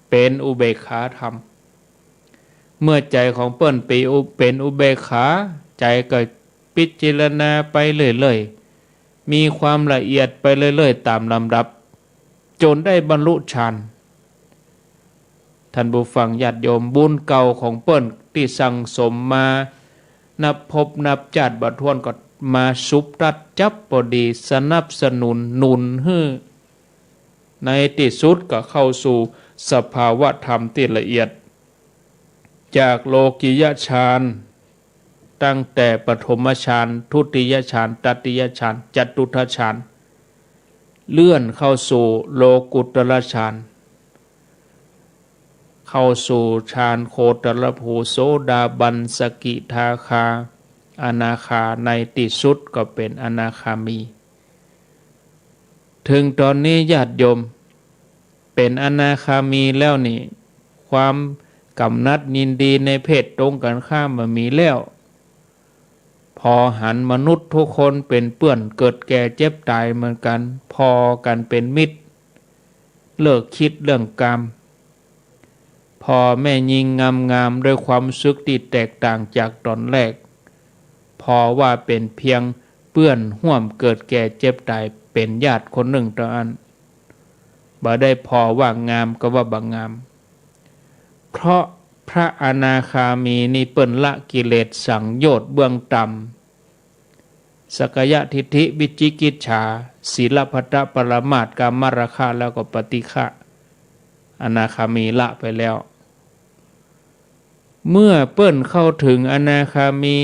เป๋นอุเบกขาธรรม เมื่อใจ๋ของเปิ้นเป๋นอุ เป๋นอุเบกขา ใจ๋ก็พิจารณาไปเรื่อยๆ มีความละเอียดไปเรื่อยๆ ต๋ามลำดับ จ๋นได้บรรลุฌาน ท่านผู้ฟังญาติโยม บุญเก่าของเปิ้นตี้สั่งสมมานับภพนับจาติบ่ถ้วน ก็มาสุบตัดจั๊บปอดี สนับสนุนหนุนหื้อ ในตี้สุดก็เข้าสู่สภาวะธรรมตี้ละเอียด จากโลกิยฌาน ตั้งแต่ปฐมฌาน ทุติยฌาน ตติยฌาน จตุตถฌาน เลื่อนเข้าสู่โลกุตตรฌาน เข้าสู่ฌานโคตรภู โสดาบัน สกิทาคา อนาคา ในตี้สุดก็เป๋นอนาคามี เถิงต๋อนนี้ญาติโยม เป๋นอนาคามีแล้วนี่ ความกำหนัดยินดีในเพศตรงกันข้ามบ่มีแล้ว ผ่อหันมนุษย์ทุกคนเป๋นเปื้อนเกิดแก่เจ็บต๋ายเหมือนกั๋น ผ่อกั๋นเป๋นมิตร เลิกกึ๊ดเรื่องกาม ผ่อแม่ญิงงามๆ ด้วยความรู้สึกตี้แตกต่างจากต๋อนแรก ผ่อว่าเป๋นเพียงเปื้อนฮ่วมเกิดแก่เจ็บต๋าย เป๋นญาติคนนึ่งเต้าอั้น บ่ได้ผ่อว่างามก็ว่าบ่งาม เพราะพระอนาคามีนี่เปิ้นละกิเลสสังโยชน์เบื้องต่ำ สักกายทิฏฐิ วิจิกิจฉา ศีลพัตตปรามาส กามราคะ แล้วก็ปฏิฆะ อนาคามีละไปแล้ว เมื่อเปิ้นเข้าเถิงอนาคามี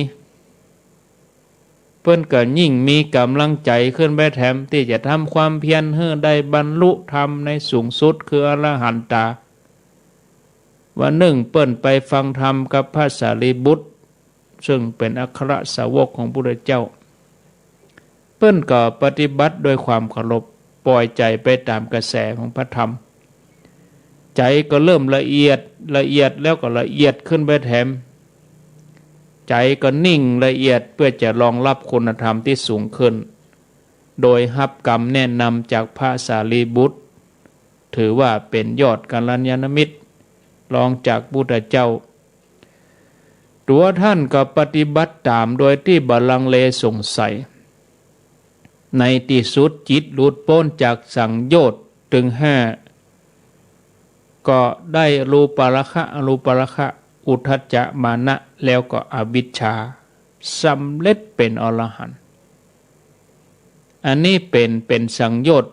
เปิ้นก็ยิ่งมีก๋ำลังใจ๋ขึ้นไปแถม ตี้จะทำความเพียรหื้อได้บรรลุธรรมในสูงสุดคืออรหันตา วันนึ่งเปิ้นไปฟังธรรมกับพระสารีบุตร ซึ่งเป๋นอัครสาวกของพุทธเจ้า เปิ้นก็ปฏิบัติด้วยความเคารพ ป่อยใจ๋ไปต๋ามกระแสของพระธรรม ใจ๋ก็เริ่มละเอียด ละเอียดแล้วก็ละเอียดขึ้นไปแถม ใจ๋ก็นิ่งละเอียดเปื้อจะรองรับคุณธรรมตี้สูงขึ้น โดยฮับกำแนะนำจากพระสารีบุตร ถือว่าเป๋นยอดกัลยาณมิตร รองจากพุทธเจ้า ตั๋วท่านก็ปฏิบัติต๋ามโดยตี้บ่ลังเลสงสัย ในตี้สุดจิตหลุดป๊นจากสังโยชน์ตึงห้า ก็ได้รูปราคะ อรูปราคะ อุทธัจจะ มานะ แล้วก็อวิชชา สำเร็จเป๋นอรหันต์ อันนี้เป๋น เป๋นสังโยชน์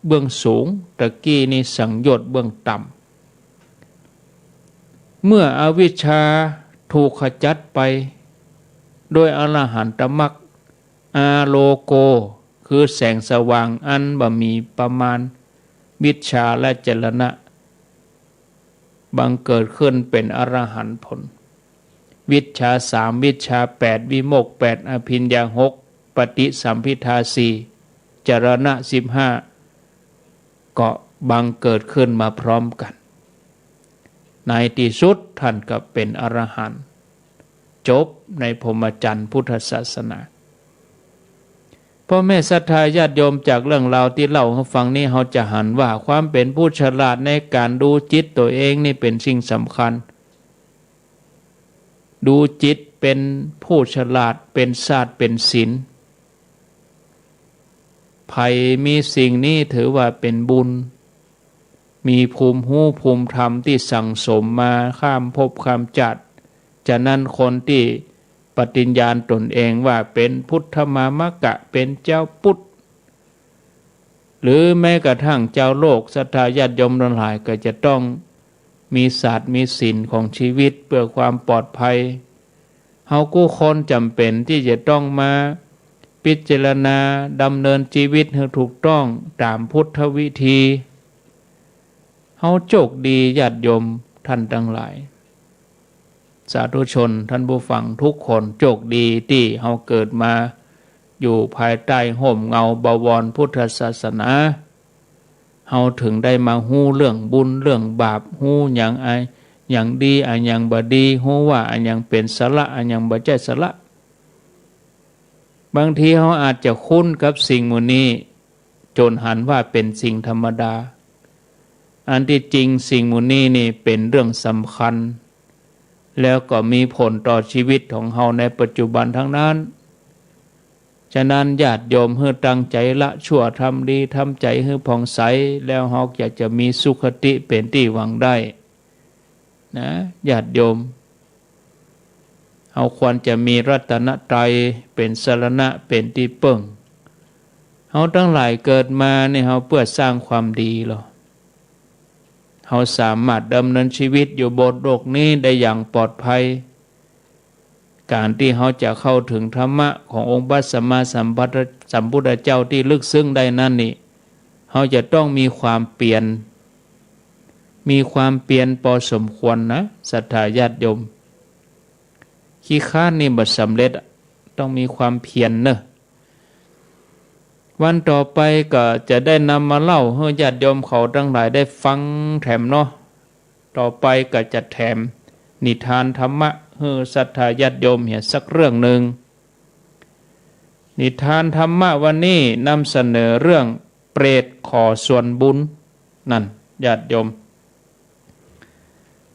เบื้องสูง ตะกี้นี่สังโยชน์เบื้องต่ำ เมื่ออวิชชาถูกขจัดไปโดยอรหันตมรรค อาโลโก คือแสงสว่างอันบ่มีประมาณ วิชชาและจรณะ บังเกิดขึ้นเป๋นอรหันต์ผล วิชชาสาม วิชชาแปด วิโมกข์แปด อภิญญาหก ปฏิสัมภิทาสี่ จรณะสิบห้า ก็บังเกิดขึ้นมาพร้อมกั๋น ในตี้สุดท่านก็เป๋นอรหันต์ จบในพรหมจรรย์พุทธศาสนา พ่อแม่ศรัทธาญาติโยม จากเรื่องราวตี้เล่าหื้อฟังนี้ เฮาจะหันว่าความเป๋นผู้ฉลาดในก๋านดูจิตตั๋วเองนี่เป๋นสิ่งสำคัญ ดูจิตเป๋นผู้ฉลาด เป๋นศาสตร์ เป๋นศิลป์ ใผมีสิ่งนี้ถือว่าเป๋นบุญ มีภูมิฮู้ภูมิธรรมตี้สั่งสมมาข้ามภพข้ามจาติ ฉะนั้นคนตี้ปฏิญญาณตนเองว่าเป๋นพุทธมามกะ เป๋นจาวพุทธ หรือแม้กระทั่งจาวโลก ศรัทธาญาติโยมตังหลายก็จะต้องมีศาสตร์มีศิลป์ของชีวิตเปื้อความปลอดภัย เฮากู้คนจ๋ำเป๋นตี้จะต้องมาพิจารณาดำเนินชีวิตหื้อถูกต้องต๋ามพุทธวิธี เฮาโจคดีญาติโยมต้านตังหลาย สาธุชนต้านผู้ฟังกู้คนโจคดีตี้เฮาเกิดมาอยู่ภายใต้ฮ่มเงาบวรพุทธศาสนา เฮาเถิงได้มาฮู้เรื่องบุญเรื่องบาป ฮู้อะหยังอะหยังดี อะหยังบ่ดี ฮู้ว่าอะหยังเป๋นสาระ อะหยังบ่ใจ้สาระ บางทีเฮาอาจจะคุ้นกับสิ่งหมู่นี้จ๋นหันว่าเป๋นสิ่งธรรมดา อันตี้จริงสิ่งหมู่นี้นี่เป๋นเรื่องสำคัญ แล้วก็มีผลต่อชีวิตของเฮาในปัจจุบันตังนั้น ฉะนั้นญาติโยมหื้อตั้งใจ๋ละชั่วทำดี ทำใจ๋หื้อผ่องใส แล้วเฮาจะ จะมีสุคติเป๋นตี้หวังได้ นะ ญาติโยม เฮาควรจะมีรัตนตรัยเป๋นสรณะ เป๋นตี้เปิ้ง ฮาตังหลายเกิดมานี่ฮาเปื้อสร้างความดีลอ เฮาสามารถดำเนินชีวิตอยู่บนโลกนี้ได้อย่างปลอดภัย ก๋านตี้เฮาจะเข้าเถิงธรรมะขององค์พระสัมมาสัมพุทธ สัมพุทธเจ้าตี้ลึกซึ้งได้นั้นนี่ เฮาจะต้องมีความเปียร มีความเปียรปอสมควรนะ ศรัทธาญาติโยม ขี้คร้านนี่บ่สำเร็จอะ ต้องมีความเพียรเน่อ วันต่อไปก็จะได้นำมาเล่าหื้อญาติโยมเขาตังหลายได้ฟังแถมเนาะ ต่อไปก็จะแถมนิทานธรรมะหื้อศรัทธาญาติโยมเหียสักเรื่องนึ่ง นิทานธรรมะวันนี้นำเสนอเรื่องเปรตขอส่วนบุญ นั่น ญาติโยม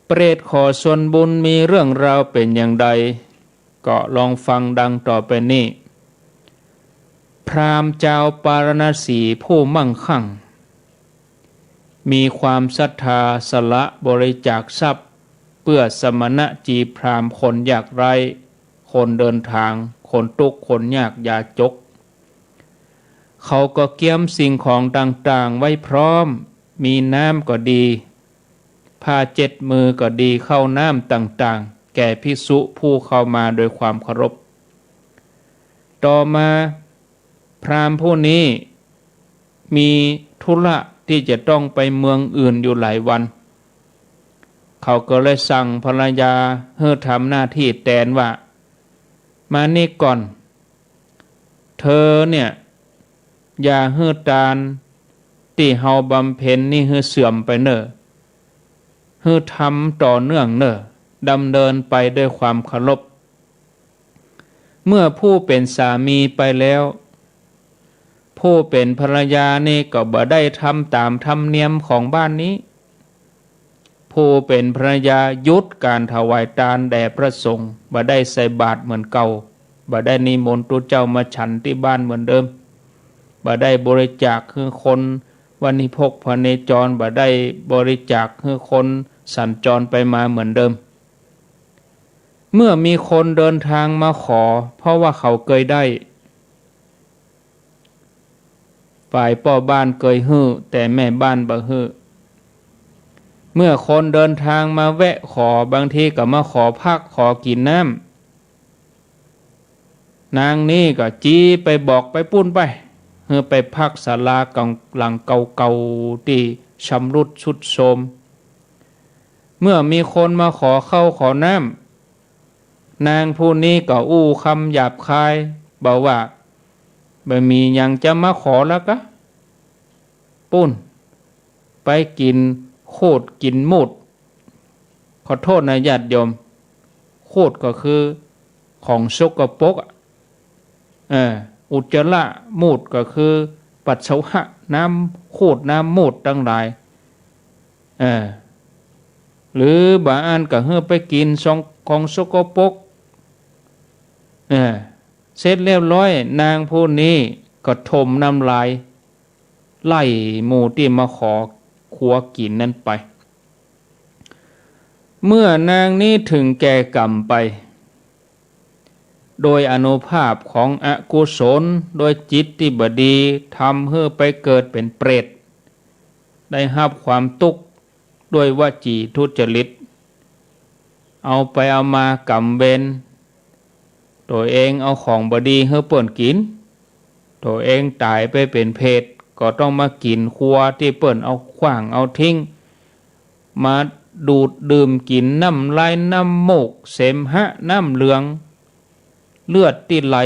เปรตขอส่วนบุญมีเรื่องราวเป๋นอย่างใด ก็ลองฟังดังต่อไปนี้ พราหมณ์จาวปาราณสีผู้มั่งคั่ง มีความศรัทธาสละบริจาคทรัพย์ เปื้อสมณะจีพราหมณ์คนยากไร้ คนเดินทาง คนตุ๊กข์ คนยากยาจก เขาก็เกียมสิ่งของต่างๆ ไว้พร้อม มีน้ำก็ดี ผ้าเจ็ดมือก็ดี ข้าวน้ำต่างๆ แก่ภิกษุผู้เข้ามาโดยความเคารพ ต่อมาพราหมณ์ผู้นี้มีธุระที่จะต้องไปเมืองอื่นอยู่หลายวัน เขาก็เลยสั่งภรรยาหื้อทำหน้าที่แตนว่า มานี่ก่อน เธอเนี่ย อย่าหื้อตานตี้เฮาบำเพ็ญนี่หื้อเสื่อมไปเน่อ หื้อทำต่อเนื่องเน่อ ดำเนินไปด้วยความเคารพ เมื่อผู้เป๋นสามีไปแล้ว ผู้เป๋นภรรยานี่ก็บ่ได้ทำต๋ามธรรมเนียมของบ้านนี้ ผู้เป๋นภรรยาหยุดก๋านถวายตานแด่พระสงฆ์ บ่ได้ใส่บาตรเหมือนเก่า บ่ได้นิมนต์ตุ๊เจ้ามาฉันตี้บ้านเหมือนเดิม บ่ได้บริจาคหื้อคนวานิพกพเนจร บ่ได้บริจาคหื้อคนสัญจรไปมาเหมือนเดิม เมื่อมีคนเดินทางมาขอ เพราะว่าเขาเกยได้ ฝ่ายป้อบ้านเกยหื้อ แต่แม่บ้านบ่หื้อ เมื่อคนเดินทางมาแวะขอ บางทีก็มาขอผัก ขอกิ๋นน้ำ นางนี้ก็จี๊ไปบอกไปปู๊นไป หื้อไปพักศาลากัง หลังเก่าๆ ตี้ชำรุดทรุดโทรม เมื่อมีคนมาขอข้าวขอน้ำ นางผู้นี้ก็อู้กำหยาบคาย บ่าว่า บ่มีหยังจะมาขอแล้วกะ ปู๊น ไปกิ๋นโคตรกิ๋นมูตร ขอโทษนะญาติโยม โคตรก็คือของสกปรกอะ เออ อุจจาระ มูตรก็คือปัสสาวะ น้ำโคตรน้ำมูตรตังหลาย เออ หรือบางอันก็หื้อไปกิ๋นซองของสกปรก เออ เสร็จเรียบร้อย นางผู้นี้ก็ถมน้ำลายไล่หมู่ตี้มาขอครัวกิ๋นนั้นไป เมื่อนางนี้ถึงแก่กรรมไป โดยอานุภาพของอกุศล โดยจิตตี้บ่ดี ทำหื้อไปเกิดเป๋นเปรต ได้ฮับความตุ๊กข์ด้วยวจีทุจริต เอาไปเอามากรรมเวร ตั๋วเองเอาของบ่ดีหื้อเปิ้นกิ๋น ตั๋วเองต๋ายไปเป๋นเปรต ก็ต้องมากิ๋นครัวตี้เปิ้นเอาขว้างเอาทิ้ง มาดูดดื่มกิ๋นน้ำลายน้ำมูก เสมหะน้ำเหลือง เลือดตี้ไหล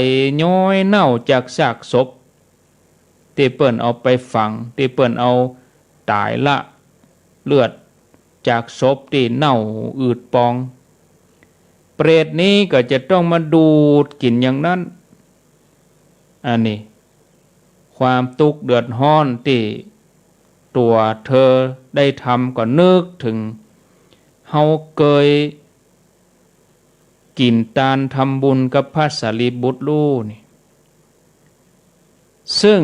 ย้อยเน่าจากซากศพ ตี้เปิ้นเอาไปฝัง ตี้เปิ้นเอาต๋ายละ เลือดจากศพตี้เน่าอืดปอง เปรตนี้ก็จะต้องมาดูดกิ๋นอย่างนั้น อันนี้ ความตุ๊กข์เดือดฮ้อนตี้ตั๋วเธอได้ทำ ก็นึกเถิง เฮาเกยกิ๋นตานทำบุญกับพระสารีบุตรลู่นี่ ซึ่ง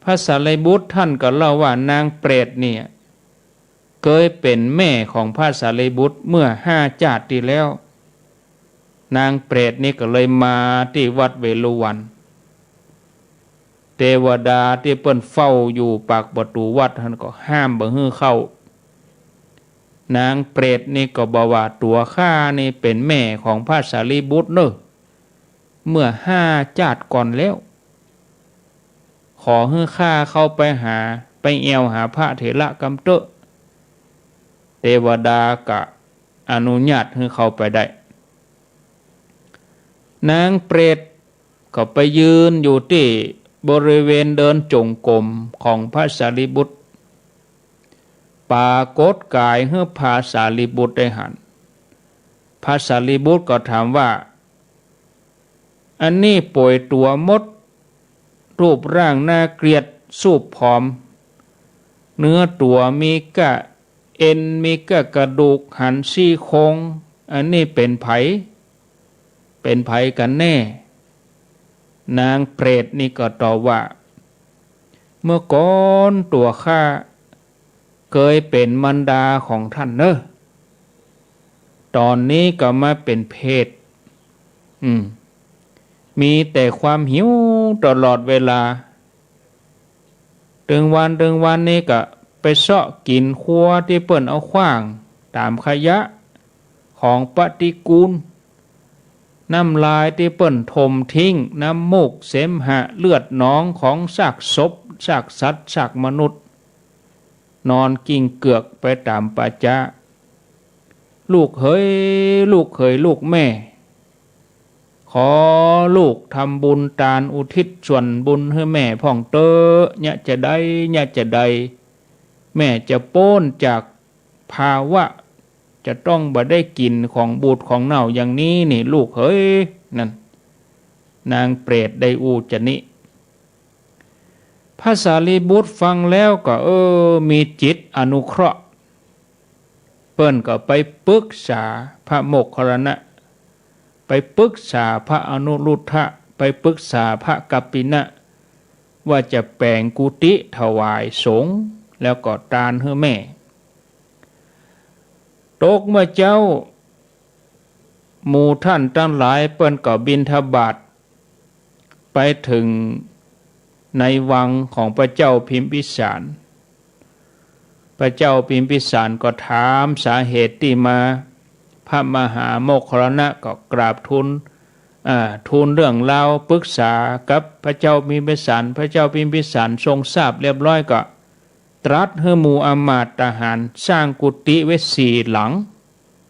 พระสารีบุตรต้านก็เล่าว่านางเปรตเนี่ย เกยเป๋นแม่ของพระสารีบุตรเมื่อห้าจาติตี้แล้ว นางเปรตนี่ก็เลยมาตี้วัดเวฬุวัน เตวดาตี้เปิ้นเฝ้าอยู่ปากประตู๋วัดหั้นก็ห้ามบ่หื้อเข้า นางเปรตนี่ก็บอกว่า ตั๋วข้านี่เป๋นแม่ของพระสารีบุตรเน่อ เมื่อห้าจาติก่อนแล้ว ขอหื้อข้าเข้าไปหา ไปแอ่วหาพระเถระกำเต๊อะ เตวดาก็อนุญาตหื้อเข้าไปได้ นางเปรตก็ไปยืนอยู่ตี้บริเวณเดินจงกรมของพระสารีบุตร ปรากฏก๋ายหื้อพระสารีบุตรได้หัน พระสารีบุตรก็ถามว่า อันนี้ป่วยตั๋วมด รูปร่างน่าเกลียด สูบผอม เนื้อตั๋วมีก้าเอ็น มีก้ากระดูก หันซี่โครง อันนี้เป๋นใผ เป๋นใผกั๋นแน่ นางเปรตนี่ก็ตอบว่า เมื่อก่อนตั๋วข้าเกยเป๋นมารดาของท่านเน่อ ต๋อนนี้ก็มาเป๋นเปรต อืม มีแต่ความหิวตลอดเวลา ตึงวันตึงวันนี่ก็ไปเซาะกิ๋นครัวตี้เปิ้นเอาขว้างต๋ามขยะ ของปฏิกูล น้ำลายตี้เปิ้นถมทิ้ง น้ำมูก เสมหะ เลือดหนองของซากศพ ซากสัตว์ ซากมนุษย์ นอนกิ้งเกือกไปต๋ามป่าจ๊า ลูกเหย ลูกเขย ลูกแม่ ขอลูกทำบุญตานอุทิศส่วนบุญหื้อแม่พ่องเต๊อะ เยียะจะใด เยียะจะใด แม่จะป๊นจากภาวะ จะต้องบ่ได้กิ๋นของบูดของเน่าอย่างนี้นี่ลูกเหย นั่น นางเปรตได้อู้จานี้ พระสารีบุตรฟังแล้วก็ เออ มีจิตอนุเคราะห์ เปิ้นก็ไปปึกษาพระโมคคัลลานะ ไปปึกษาพระอนุรุทธะ ไปปึกษาพระกัปปินะ ว่าจะแป๋งกุฏิถวายสงฆ์ แล้วก็ตานหื้อแม่ ตกเมื่อเจ๊า หมู่ต้านตังหลายเปิ้นก็บิณฑบาต ไปเถิงในวังของพระเจ้าพิมพิสาร พระเจ้าพิมพิสารก็ถามสาเหตุตี้มา พระมหาโมคคัลลานะก็กราบทูล อ่า ทูลเรื่องราวปึกษากับพระเจ้าพิมพิสาร พระเจ้าพิมพิสารทรงทราบเรียบร้อยก็ ตรัสหื้อหมู่อำมาตย์ทหารสร้างกุฏิไว้สี่หลัง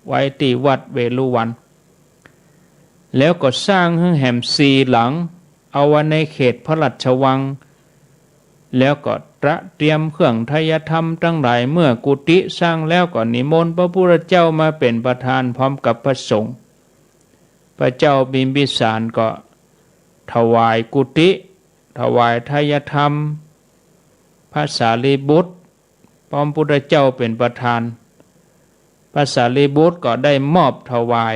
ไว้ตี้วัดเวฬุวัน แล้วก็สร้างหื้อแหมสี่หลัง เอาไว้ในเขตพระราชวัง แล้วก็ตระเตรียมเครื่องไทยธรรมตังหลาย เมื่อกุฏิสร้างแล้วก็นิมนต์พระพุทธเจ้ามาเป๋นประธานพร้อมกับพระสงฆ์ พระเจ้าพิมพิสารก็ถวายกุฏิ ถวายไทยธรรม พระสารีบุตร พร้อมพุทธเจ้าเป๋นประธาน พระสารีบุตรก็ได้มอบถวาย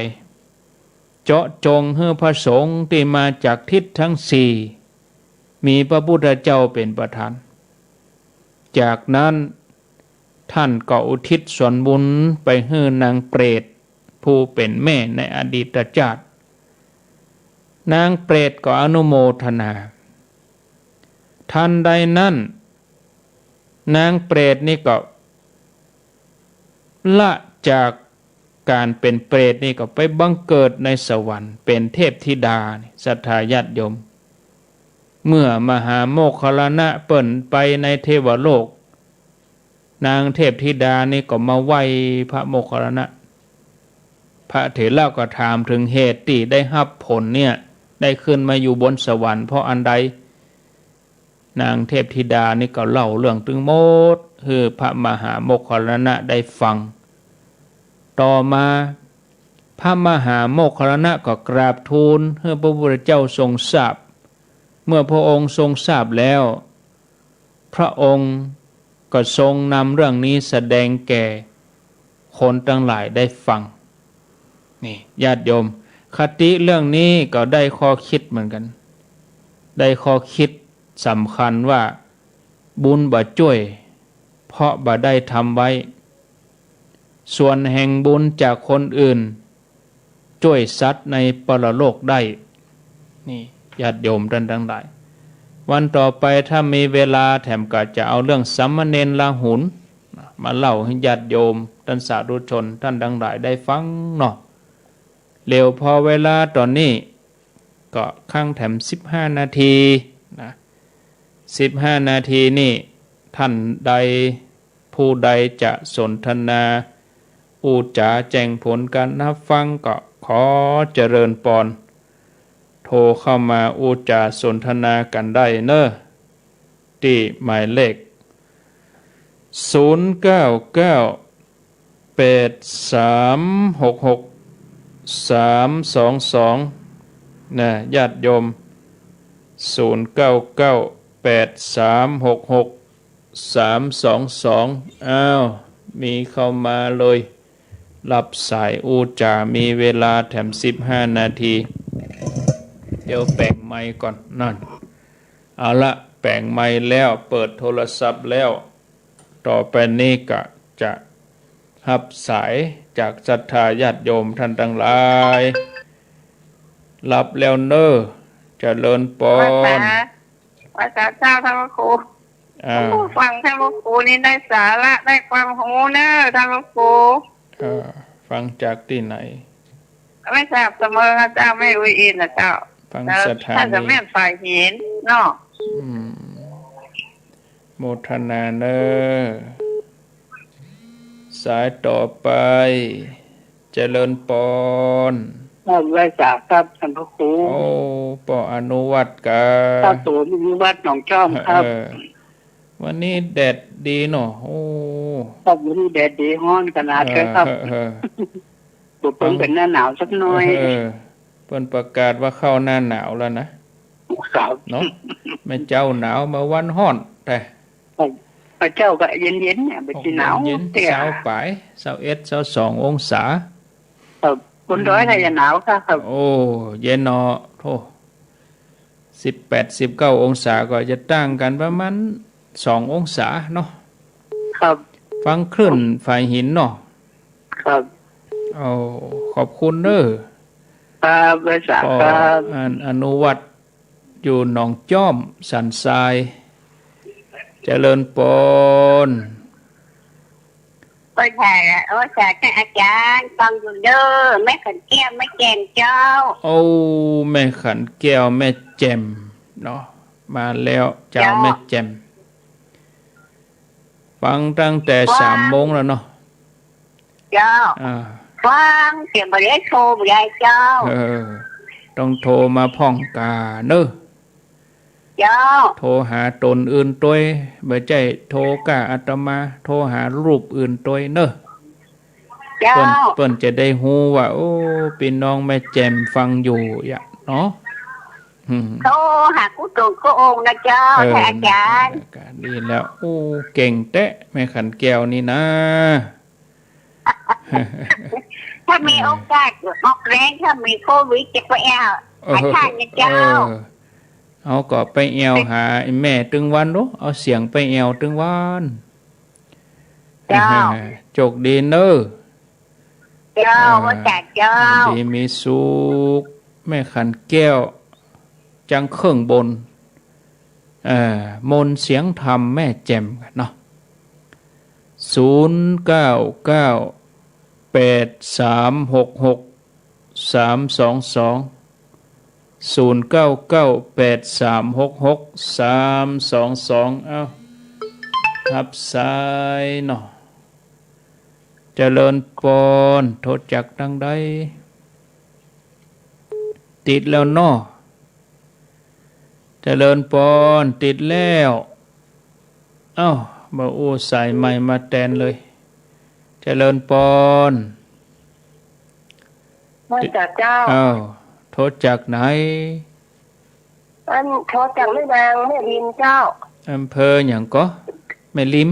เจาะจงหื้อพระสงฆ์ตี้มาจากทิศทั้งสี่ มีพระพุทธเจ้าเป๋นประธาน จากนั้นต้านก็อุทิศส่วนบุญไปหื้อนางเปรตผู้เป๋นแม่ในอดีตจาติ นางเปรตก็อนุโมทนา ทันใดนั้น นางเปรตนี่ก็ละจากก๋านเป๋นเปรตนี่ก็ไปบังเกิดในสวรรค์เป๋นเทพธิดานี่ ศรัทธาญาติโยม เมื่อมหาโมคคัลลานะเปิ้นไปในเทวโลก นางเทพธิดานี่ก็มาไหว้พระโมคคัลลานะ พระเถระก็ถามเถิงเหตุตี้ได้ฮับผลเนี่ย ได้ขึ้นมาอยู่บนสวรรค์เพราะอันใด นางเทพธิดานี่ก็เล่าเรื่องตึงหมดหื้อพระมหาโมคคัลลานะได้ฟัง ต่อมาพระมหาโมคคัลลานะก็กราบทูลหื้อพระพุทธเจ้าทรงทราบ เมื่อพระองค์ทรงทราบแล้ว พระองค์ก็ทรงนำเรื่องนี้แสดงแก่คนตังหลายได้ฟัง นี่ญาติโยม คติเรื่องนี้ก็ได้ข้อคิดเหมือนกั๋น ได้ข้อคิดสำคัญว่าบุญบ่จ้วย เพราะบ่ได้ทำไว้ ส่วนแห่งบุญจากคนอื่น จ้วยสัตว์ในปรโลกได้ นี่ญาติโยมต้านตังหลาย วันต่อไปถ้ามีเวลาแถมก็จะเอาเรื่องสามเณรลาหุลมาเล่าหื้อญาติโยมต้านสาธุชนต้านตังหลายได้ฟังเนาะ เหลียวพอเวลาต๋อนนี้ก็ค้างแถมสิบห้านาทีนะ สิบห้านาทีนี่ต้านใด ผู้ใดจะสนทนาอู้จ๋าแจ้งผลก๋านฮับฟังก็ขอเจริญปอน โทรเข้ามาอู้จ๋าสนทนากั๋นได้เน่อ ตี้หมายเลข ศูนย์เก้าเก้า แปดสามหกหก สามสองสอง นะ ญาติโยม ศูนย์เก้าเก้า แปดสามหกหก สามสองสอง อ้าว มีเข้ามาเลย ฮับสายอู้จ๋า มีเวลาแถมสิบห้านาที เดี๋ยวแป๋งไมค์ก่อน นั่น เอาละ แป๋งไมค์แล้ว เปิดโทรศัพท์แล้ว ต่อไปนี้ก็จะฮับสายจากศรัทธาญาติโยมต้านตังหลาย ฮับแล้วเน่อ เจริญปอน ไหว้สา ไหว้สาเจ้าต้านพระครู อ้าว โอ้ ฟังต้านพระครูนี่ได้สาระ ได้ความฮู้เน่อต้านพระครู เอ่อ ฟังจากตี้ไหน ไม่ทราบ เสมอเจ้า แม่อุ๋ยอินนะเจ้า ฟัง เอ่อ ศรัทธา ต้านจะ นี่ แม่นฝ่ายหินเนาะ อืม โมทนาเน่อ สายต่อไป เจริญปอน ครับ ไหว้สาครับต้านพระครู โอ้ ป้ออนุวัฒน์กา ครับผม อนุวัฒน์หนองจ้อมครับ เออ วันนี้แดดดีเนาะ โอ้ ครับ วันนี้แดดดี ฮ้อนขนาดเลยครับ เออ เออ เออ บ่เปิงเป๋นหน้าหนาวสักหน้อย เออ เปิ้นประกาศว่าเข้าหน้าหนาวแล้วนะ ครับ เนาะ แม่เจ้าหนาว เมื่อวานฮ้อนแต๊ ครับ เมื่อเจ๊าก็เย็นๆ เนี่ย บ่ใจ้หนาว เย็นๆ เตี้ย ซาวปาย ซาวเอ็ด ซาวสององศา ครับ บนดอยน่าจะหนาวค่ะ ครับ โอ้ เย็นเนาะ โธ่ สิบแปด สิบเก้าองศา ก็จะต่างกั๋นประมาณสององศาเนาะ ครับ ฟังคลื่นฝ่ายหินเนาะ ครับ โอ้ ขอบคุณเน่อ ครับ ไหว้สาครับ ป้ออนุวัฒน์ อยู่หนองจ้อม สันทราย เจริญปอน ไหว้สา ไหว้สาเจ้าอาจ๋ารย์ ฟังอยู่เน่อ แม่ขันแก้ว แม่แจ่มเจ้า โอ้ แม่ขันแก้ว แม่แจ่มเนาะ มาแล้วเจ้า เจ้า แม่แจ่ม ฟังตั้งแต่ ฟัง สามโมงแล้วเนาะ เจ้า อ่า ฟังเสียงบ่ได้ โทรบ่ได้เจ้า เออ ต้องโทรมาพ่องกาเน่อ เจ้า โทรหาต๋นอื่นตวย บ่ใจ้โทรก้าอาตมา โทรหารูปอื่นตวยเน่อ เจ้า เปิ้น เปิ้นจะได้ฮู้ว่า โอ้ ปี้น้องแม่แจ่มฟังอยู่ยะเนาะ อืม โทรหากู้ต๋นกู้องค์นะเจ้า เออ ท่านอาจ๋ารย์ ดีแล้ว โอ้ เก่งแต๊ แม่ขันแก้วนี่นะ ถ้ามีโอกาสออกแฮง ถ้ามีโควิดจะไปแอ่ว เออ หาต้านนะเจ้า เออ เฮาก็ไปแอ่วหาไอ้แม่ตึงวันเนาะ เอาเสียงไปแอ่วตึงวัน เจ้า โจคดีเน่อ เจ้า อ่า ไหว้สาเจ้า ดีมีสุข แม่ขันแก้ว จังเคิ่งบน เอ่อ มนต์เสียงธรรมแม่แจ่มเนาะ ศูนย์เก้าเก้า แปดสามหกหก สามสองสอง ศูนย์เก้าเก้า แปดสามหกหก สามสองสอง เอ้า ฮับสายเนาะ เจริญปอน โทรจากตังใด ติดแล้วเนาะ เจริญปอน ติดแล้ว เอ้า บ่อู้สายใหม่มาแตนเลย เจริญปอน ไหว้สาเจ้า เอ้า โทรจากไหน อัน โทรจากแม่วาง แม่ริมเจ้า อำเภอหยังก่อ แม่ริม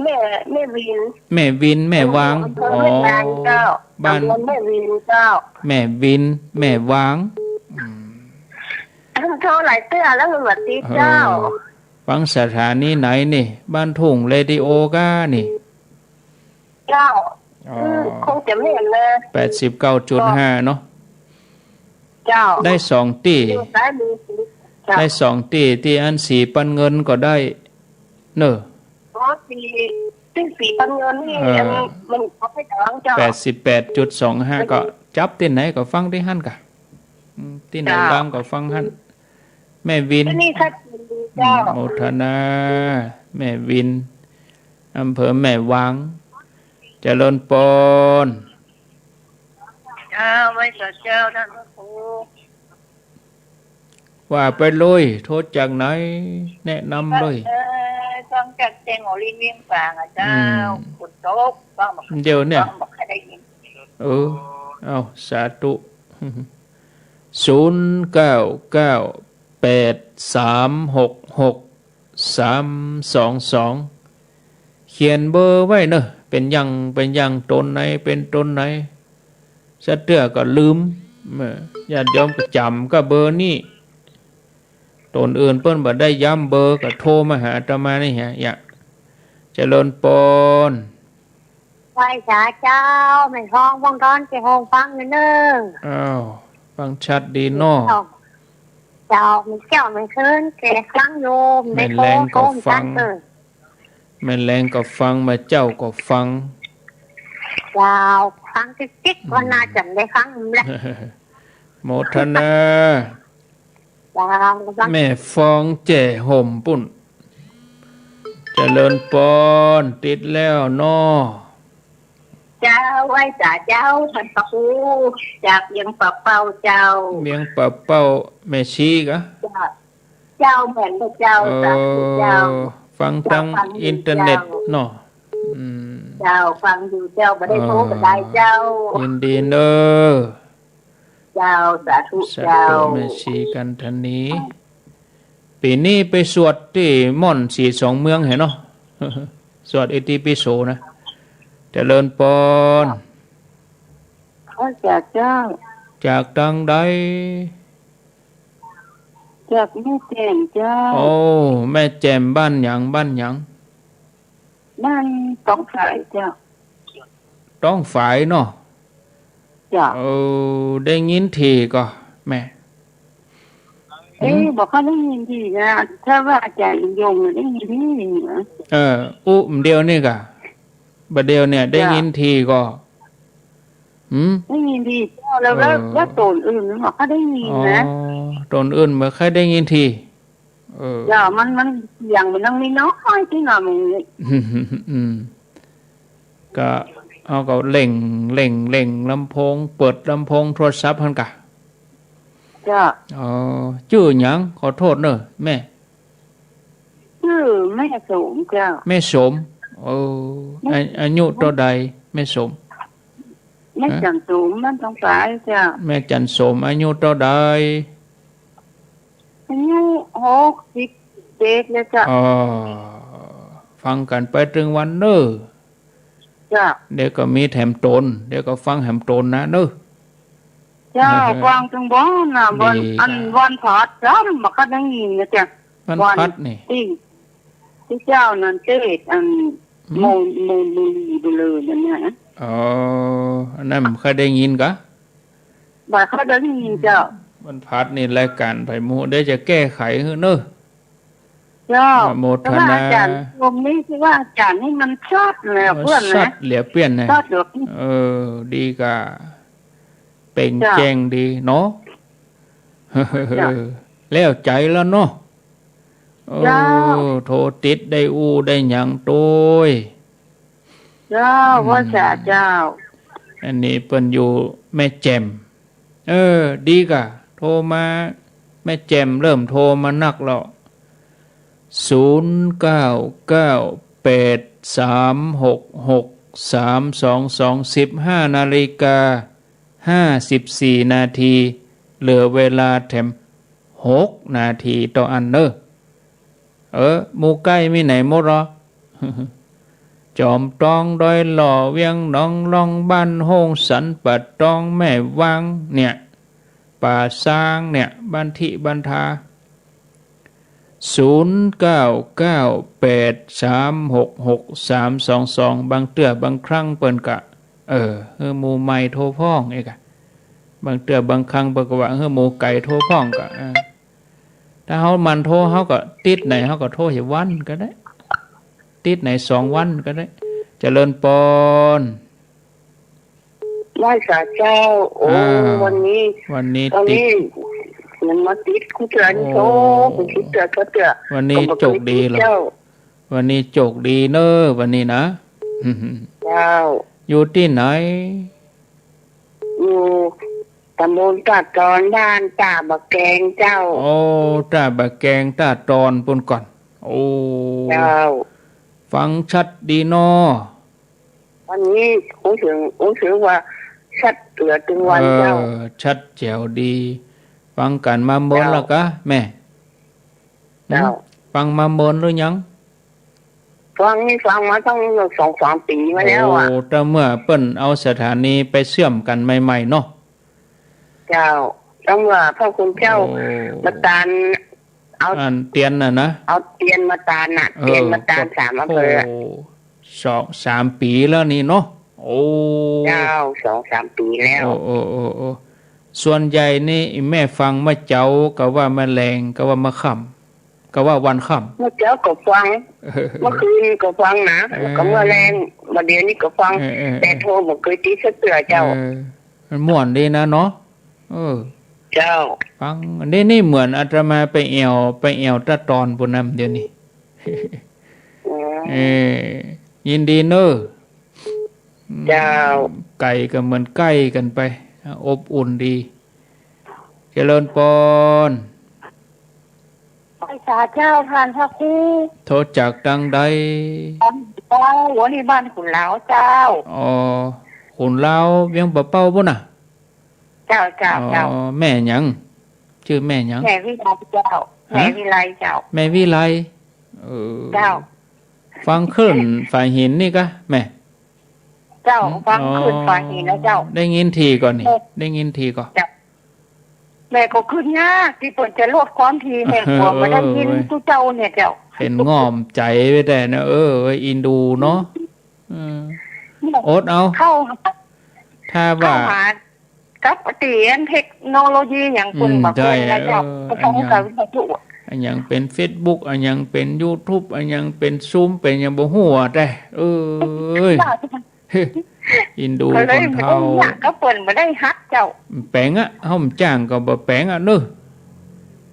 แม่ แม่วิน แม่วิน แม่วาง อำเภอแม่วางเจ้า อ๋อ บ้าน ตำบลแม่วินเจ้า แม่วิน แม่วาง อืม โทรหลายเตื้อแล้ว สวัสดีเจ้า เออ ฟังสถานีไหนนี่ บ้านทุ่งเรดิโอก้านี่ เจ้า อ๋อ อืม คงจะแม่นนะ แปดสิบเก้าจุดห้าเนาะ เจ้า ได้สองตี้ อยู่ซ้ายมือ เจ้า ได้สองตี้ ตี้อันสีปันเงินก็ได้เน่อ อ๋อ ตี้ ตี้สีปันเงินนี่ เออ อันมันเอาไปหยังเจ้า แปดสิบแปดจุดสองห้า ก็จับตี้ไหนก็ฟังตี้หั้นก่ะ อืม ตี้ไหน เจ้า ว่างก็ฟังหั้น แม่วิน ตี้นี่ชัดเจนดีเจ้า อืม โมทนา แม่วิน อำเภอแม่วาง เจริญปอน เจ้า ไหว้สาเจ้าต้านพระครู ว่าไปเลย โทรจากไหน แนะนำเลย เอ่อ ฟังจากเชียงหัวลินเวียงฝางอะเจ้า อืม ฝนตก ฟังบ่ เดี๋ยวเนี่ย ฟังบ่ค่อยได้ยิน เออ เอา สาธุ ศูนย์เก้าเก้าแปดสามหกหก สามสองสอง เขียนเบอร์ไว้เน่อ เป๋นอย่าง เป๋นอย่างต๋นไหน เป๋นต๋นไหน สะเตื้อก็ลืม เออ ญาติโยมก็จ๋ำก็เบอร์นี้ ต๋นอื่นเปิ้นบ่ได้ย้ำเบอร์ก็โทรมาหาอาตมานี่ฮะ อย่า เจริญปอน ไหว้สาเจ้า แม่ทอง วงศ์ดอน เจ้า ฟังอยู่เน่อ อ้าว ฟังชัดดีเนาะ เจ้า แม่แก้ว แม่เคิน แกฟังอยู่ แม่แลงก็ฟัง แม่แก้ว แม่เคิน เออ แม่แลงก็ฟัง แม่เจ้าก็ฟัง เจ้า ฟังติ๊กๆ อืม ก็น่าจะได้ฟังแหละ โมทนา เจ้า แม่ฟองแจ่ห่มปุ้น เจริญปอน ติดแล้วเนาะ เจ้า ไหว้สาเจ้าต้านพระครู จากเวียงป่าเป้าเจ้า เวียงป่าเป้า แม่ชีกะ เจ้า เจ้า แม่นพระเจ้า เออ สาธุเจ้า ฟังตาง เจ้า ฟังอยู่ อินเทอร์เน็ต เจ้า เนาะ อืม เจ้า ฟังอยู่เจ้า บ่ได้โทรก็ได้เจ้า เออ ยินดีเน่อ เจ้า สาธุ สาธุ เจ้า แม่ชีกันทนี ปี๋นี้ไปสวดตี้ม่อนสีสองเมืองแหมเนาะ สวดอิติปิโสนะ เจริญปอน ขอจากเจ้า จากตางใด จากแม่แจ่มเจ้า โอ้ แม่แจ่มบ้านหยัง บ้านหยัง บ้านตองฝายเจ้า ตองฝายเนาะ เจ้า เออ ได้ยินทีก่อแม่ เอ๊ะ หืม บ่ค่อยได้ยินทีนะ ถ้าว่าอาจารย์ยงน่ะได้ยินทีนะ เออ อู้ บ่าเดี่ยวนี่ก่อ บ่าเดี่ยวเนี่ยได้ยินทีก่อ หืม ได้ยินทีเจ้า แล้ว เออ แล้วต๋นอื่นมันบ่ค่อยได้ยินนะ อ๋อ ต๋นอื่นบ่ค่อยได้ยินที เออ เจ้า มัน มันเสียงมันยังน้อยๆ ตี้หน่อยมึง อืม ก็เอาก็เร่ง เร่ง เร่งลำโพง เปิดลำโพงโทรศัพท์หั้นกะ เจ้า อ๋อ จื้อหยัง ขอโทษเน่อแม่ จื้อแม่สมเจ้า แม่สม เออ แม่ อา อายุเต้าใด แม่สม แม่ ฮะ จันโสม บ้านตองฝายเจ้า แม่จันโสม อายุเต้าใด อายุหกสิบเจ็ดแล้วเจ้า อ๋อ ฟังกั๋นไปตึงวันเน่อ เจ้า เดี๋ยวก็มีแถมต๋น เดี๋ยวก็ฟังแถมต๋นนะเน่อ เจ้า เออ ฟังตึงวันน่ะ วัน ดี อัน เจ้า วันพฤหัสเจ้า บ่ค่อยได้ยินนะเจ้า วันพฤหัสนี่ ตี้ ตี้เจ้านั่นเตศน์ อัน หืม โม โม โมลีไปเลยนั่นนะ อ๋อ อันนั้นบ่ค่อยได้ยินกะ บ่ค่อยได้ยินเจ้า วันพฤหัสนี่รายก๋านไผหมู่ เดี๋ยวจะแก้ไขหื้อเน่อ เจ้า อนุโมทนา แต่ว่าอาจารย์ชมนี่ คือว่าอาจารย์นี่มันชัดเลย เออ เปื้อนนะ ชัดเหลือเปื้อนนะ ชัดเหลือเปื้อน เออ ดีกะ เปล่ง เจ้า แจ้งดีเนาะ เจ้า แล้วใจ๋แล้วเนาะ เออ เจ้า โทรติดได้อู้ได้หยังตวย เจ้า อืม ว่าสาเจ้า อันนี้เปิ้นอยู่แม่แจ่ม เออ ดีกะ โทรมา แม่แจ่มเริ่มโทรมานักแล้ว ศูนย์เก้าเก้าแปดสามหกหกสามสองสอง สิบห้านาฬิกาห้าสิบสี่นาที เหลือเวลาแถมหกนาทีเต้าอั้นเน่อ เออ หมู่ใก้มีไหนหมดเหรอ จอมตอง ดอยหล่อ เวียงหนองล่อง บ้านโฮ่งสัน ป่าตอง แม่วางเนี่ย ป่าซางเนี่ย บ้านทิบ้านทา ศูนย์เก้าเก้าแปดสามหกหกสามสองสอง บางเตื้อบางครั้งเปิ้นกะ เออ หื้อหมู่ใหม่โทรพ่องเอกอะ บางเตื้อบางครั้งเปิ้นกะว่าหื้อหมู่ไก๋โทรพ่องกะ เออ ถ้าเฮาหมั่นโทร เฮาก็ติดไหน เฮาก็โทรเหียวันก็ได้ ติดไหนสองวันก็ได้ เจริญปอน ไหว้สาเจ้า โอ้ อ่า วันนี้ วันนี้ วันนี้ ติด มันมาติดกู้เตื้อนี่ โอ้ โอ้ กู้เตื้อกู้เตื้อ วันนี้ ก็บ่เคย โจคดีเหรอ ติดเจ้า วันนี้โจคดีเน้อ วันนี้นะ เจ้า อยู่ตี้ไหน อยู่ตำบลต้าตอน บ้านต้าบ่าแกงเจ้า โอ้ ต้าบ่าแกง ต้าตอนปู้นก่อ โอ้ เจ้า ฟังชัดดีน้อ วันนี้อู้เถิง อู้เถิงว่าชัดเหลือตึงวันเจ้า เออ ชัดแจ๋วดี ฟังกั๋นมาเมิน เจ้า แล้วกา แม่ เจ้า หืม ฟังมาเมินหรือยัง ฟังนี่ฟังมาตั้งสองสามปี๋มาแล้วอะ โอ้ ตั้งเมื่อเปิ้นเอาสถานีไปเชื่อมกั๋นใหม่ๆ เนาะ เจ้า ตั้งเมื่อพระคุณเจ้า โอ้ มาตาน เอา อันเตียนน่ะนะ เอาเตียนมาตานน่ะ เออ เตียนมาตานสามอำเภอ โอ้ สองสามปี๋แล้วนี่เนาะ โอ้ เจ้า สองสามปี๋แล้ว โอ้ โอ้ โอ้ โอ้ ส่วนใหญ่นี่แม่ฟังเมื่อเจ๊า กาว่าเมื่อแลง กาว่าเมื่อค่ำ กาว่าวันค่ำ เมื่อเจ๊าก็ฟัง เออ เมื่อคืนก็ฟังนะ เออ กาเมื่อแลง บ่าเดี่ยวนี้ก็ฟัง เออ เออ แต่โทรบ่เกยติดสักเตื้อเจ้า เออ มันม่วนดีนะเนาะ เออ เจ้า ฟัง อันนี้นี่เหมือนอาตมาไปแอ่ว ไปแอ่วต้าตอนปู้นนำเดี๋ยวนี้ อืม เออ ยินดีเน้อ เจ้า ไก๋ก็เหมือนใก้กั๋นไป อบอุ่นดี เจริญปอน ไหว้สาเจ้า ต้านพระครู โทรจากตังใด เจ้า วันนี้บ้านขุนลาวเจ้า อ๋อ ขุนลาว เวียงป่าเป้าปู้นน่ะ เจ้า เจ้า อ๋อ เจ้า แม่หยัง จื้อแม่หยัง แม่วิไลเจ้า ฮะ แม่วิไลเจ้า แม่วิไล เออ เจ้า ฟังคลื่นฝายหินนี่กา แม่ เจ้า หืม ฟังคลื่นฝายหินนะเจ้า อ๋อ ได้ยินถี่ก่อนี่ เออ ได้ยินถี่ก่อ เจ้า แม่ก็ขึ้นยากตี้เปิ้นจะลดความถี่ แม่กลัวบ่ได้ยิน เออ ตุ๊เจ้าเนี่ยเจ้า เป๋นง่อมใจ๋ไปแต๊นะ เออ อินดูเนาะ เออ เนี่ย อดเอา เข้า ถ้าว่า เข้าหา กับตี้อันเทคโนโลยีหยังเปิ้น อืม บ่เปิ้นนะเจ้า ใจ้ เออ ก็ต้อง อันหยัง การวิทยุอะ อันหยังเป๋นเฟซบุ๊ก อันหยังเป๋นยูทูบ อันหยังเป๋นซูม เป๋นหยังบ่ฮู้อะแต๊ เอ้ย อินดู ก็เลย คนเฒ่า บ่ได้ฮัก ก็เปิ้นบ่ได้ฮักเจ้า แป๋งอะ เฮาบ่จ้างก็บ่แป๋งอะเนาะ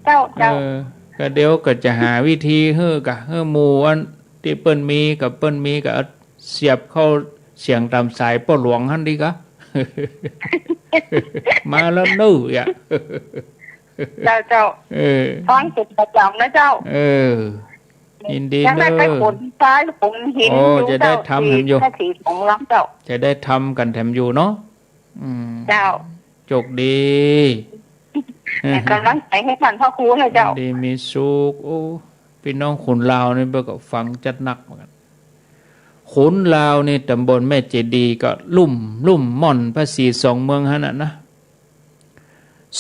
เจ้า เจ้า เออ ก็เดี๋ยวก็จะหาวิธีหื้อกะ หื้อหมู่อันตี้เปิ้นมี กะเปิ้นมีก็เอา เสียบเข้าเสียงต๋ามสายป้อหลวงหั้นดีกา มาแล้วเน้อ เจ้า เจ้า เออ ฟังเป๋นประจ๋ำนะเจ้า เออ ยินดีเน้อ จะได้ไปขนทรายขนหิน โอ้ อยู่ จะได้ทำแถมอยู่ เจ้า ตี้ท่าสีของเมืองเจ้า จะได้ทำกั๋นแถมอยู่เนาะ อืม เจ้า โจคดี เป๋นก๋ำลังใจ๋หื้อต้านพระครูนะเจ้า ดีมีสุข โอ้ ปี้น้องขุนลาวนี่เปิ้นก็ฟังจัดหนักเหมือนกั๋น ขุนลาวนี่ต๋ำบลแม่เจดีย์ก็ลุ่ม ลุ่มม่อนภาษีสองเมืองหั้นน่ะนะ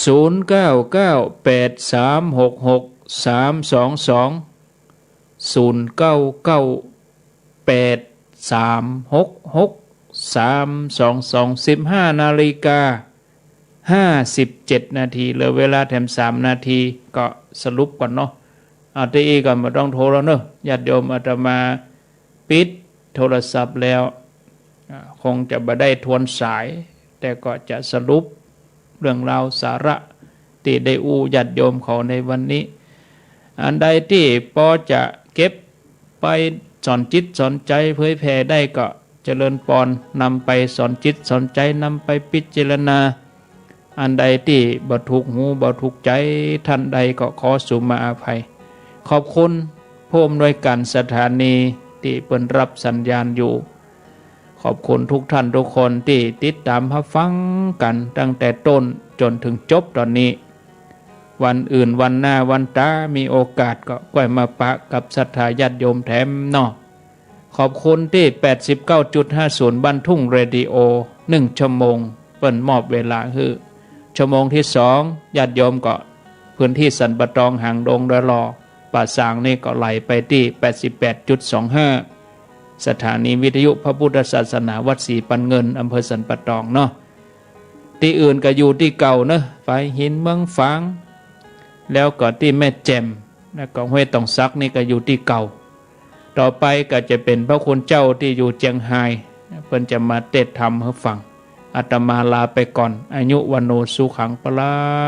ศูนย์เก้าเก้าแปดสามหกหกสามสองสอง ศูนย์เก้าเก้าแปดสามหกหกสามสองสอง สิบห้านาฬิกา ห้าสิบเจ็ดนาที เหลือเวลาแถมสามนาที ก็สรุปก่อนเนาะ เอาตี้อี้ก่อน บ่ต้องโทรแล้วเนาะ ญาติโยม อาตมาปิดโทรศัพท์แล้ว อ่า คงจะบ่ได้ทวนสาย แต่ก็จะสรุปเรื่องราวสาระตี้ได้อู้ญาติโยมเขาในวันนี้ อันใดตี้ปอจะเก็บ ไปสอนจิตสอนใจ๋เผยแผ่ได้ก็เจริญปอน นำไปสอนจิตสอนใจ๋ นำไปพิจารณา อันใดตี้บ่ถูกหูบ่ถูกใจ๋ต้านใดก็ขอสุมาอภัย ขอบคุณผู้อำนวยการสถานีตี้เปิ้นรับสัญญาณอยู่ ขอบคุณทุกท่านทุกคนตี้ติดต๋ามฮับฟังกั๋นตั้งแต่ต้นจ๋นเถิงจบต๋อนนี้ วันอื่นวันหน้าวันต๋ามีโอกาสก็ก้อยมาปะกับศรัทธาญาติโยมแถมเนาะ ขอบคุณตี้แปดสิบเก้าจุดห้าศูนย์บ้านทุ่งเรดิโอ หนึ่งชั่วโมง เปิ้นมอบเวลาหื้อ ชั่วโมงตี้สอง ญาติโยมก็พื้นตี้สันป่าตอง หางดง ดอยหล่อ ป่าซางนี่ก็ไหลไปตี้แปดสิบแปดจุดสองห้า สถานีวิทยุพระพุทธศาสนาวัดศรีปันเงิน อำเภอสันป่าตองเนาะ ตี้อื่นก็อยู่ตี้เก่าเนาะ ฝายหิน เมืองฝาง แล้วก็ตี้แม่แจ่ม แล้วก็ห้วยตองสักนี่ก็อยู่ตี้เก่า ต่อไปก็จะเป๋นพระคุณเจ้าตี้อยู่เจียงฮาย เปิ้นจะมาเตสน์ธรรมหื้อฟัง อาตมาลาไปก่อน อายุ วัณโณ สุขัง พลัง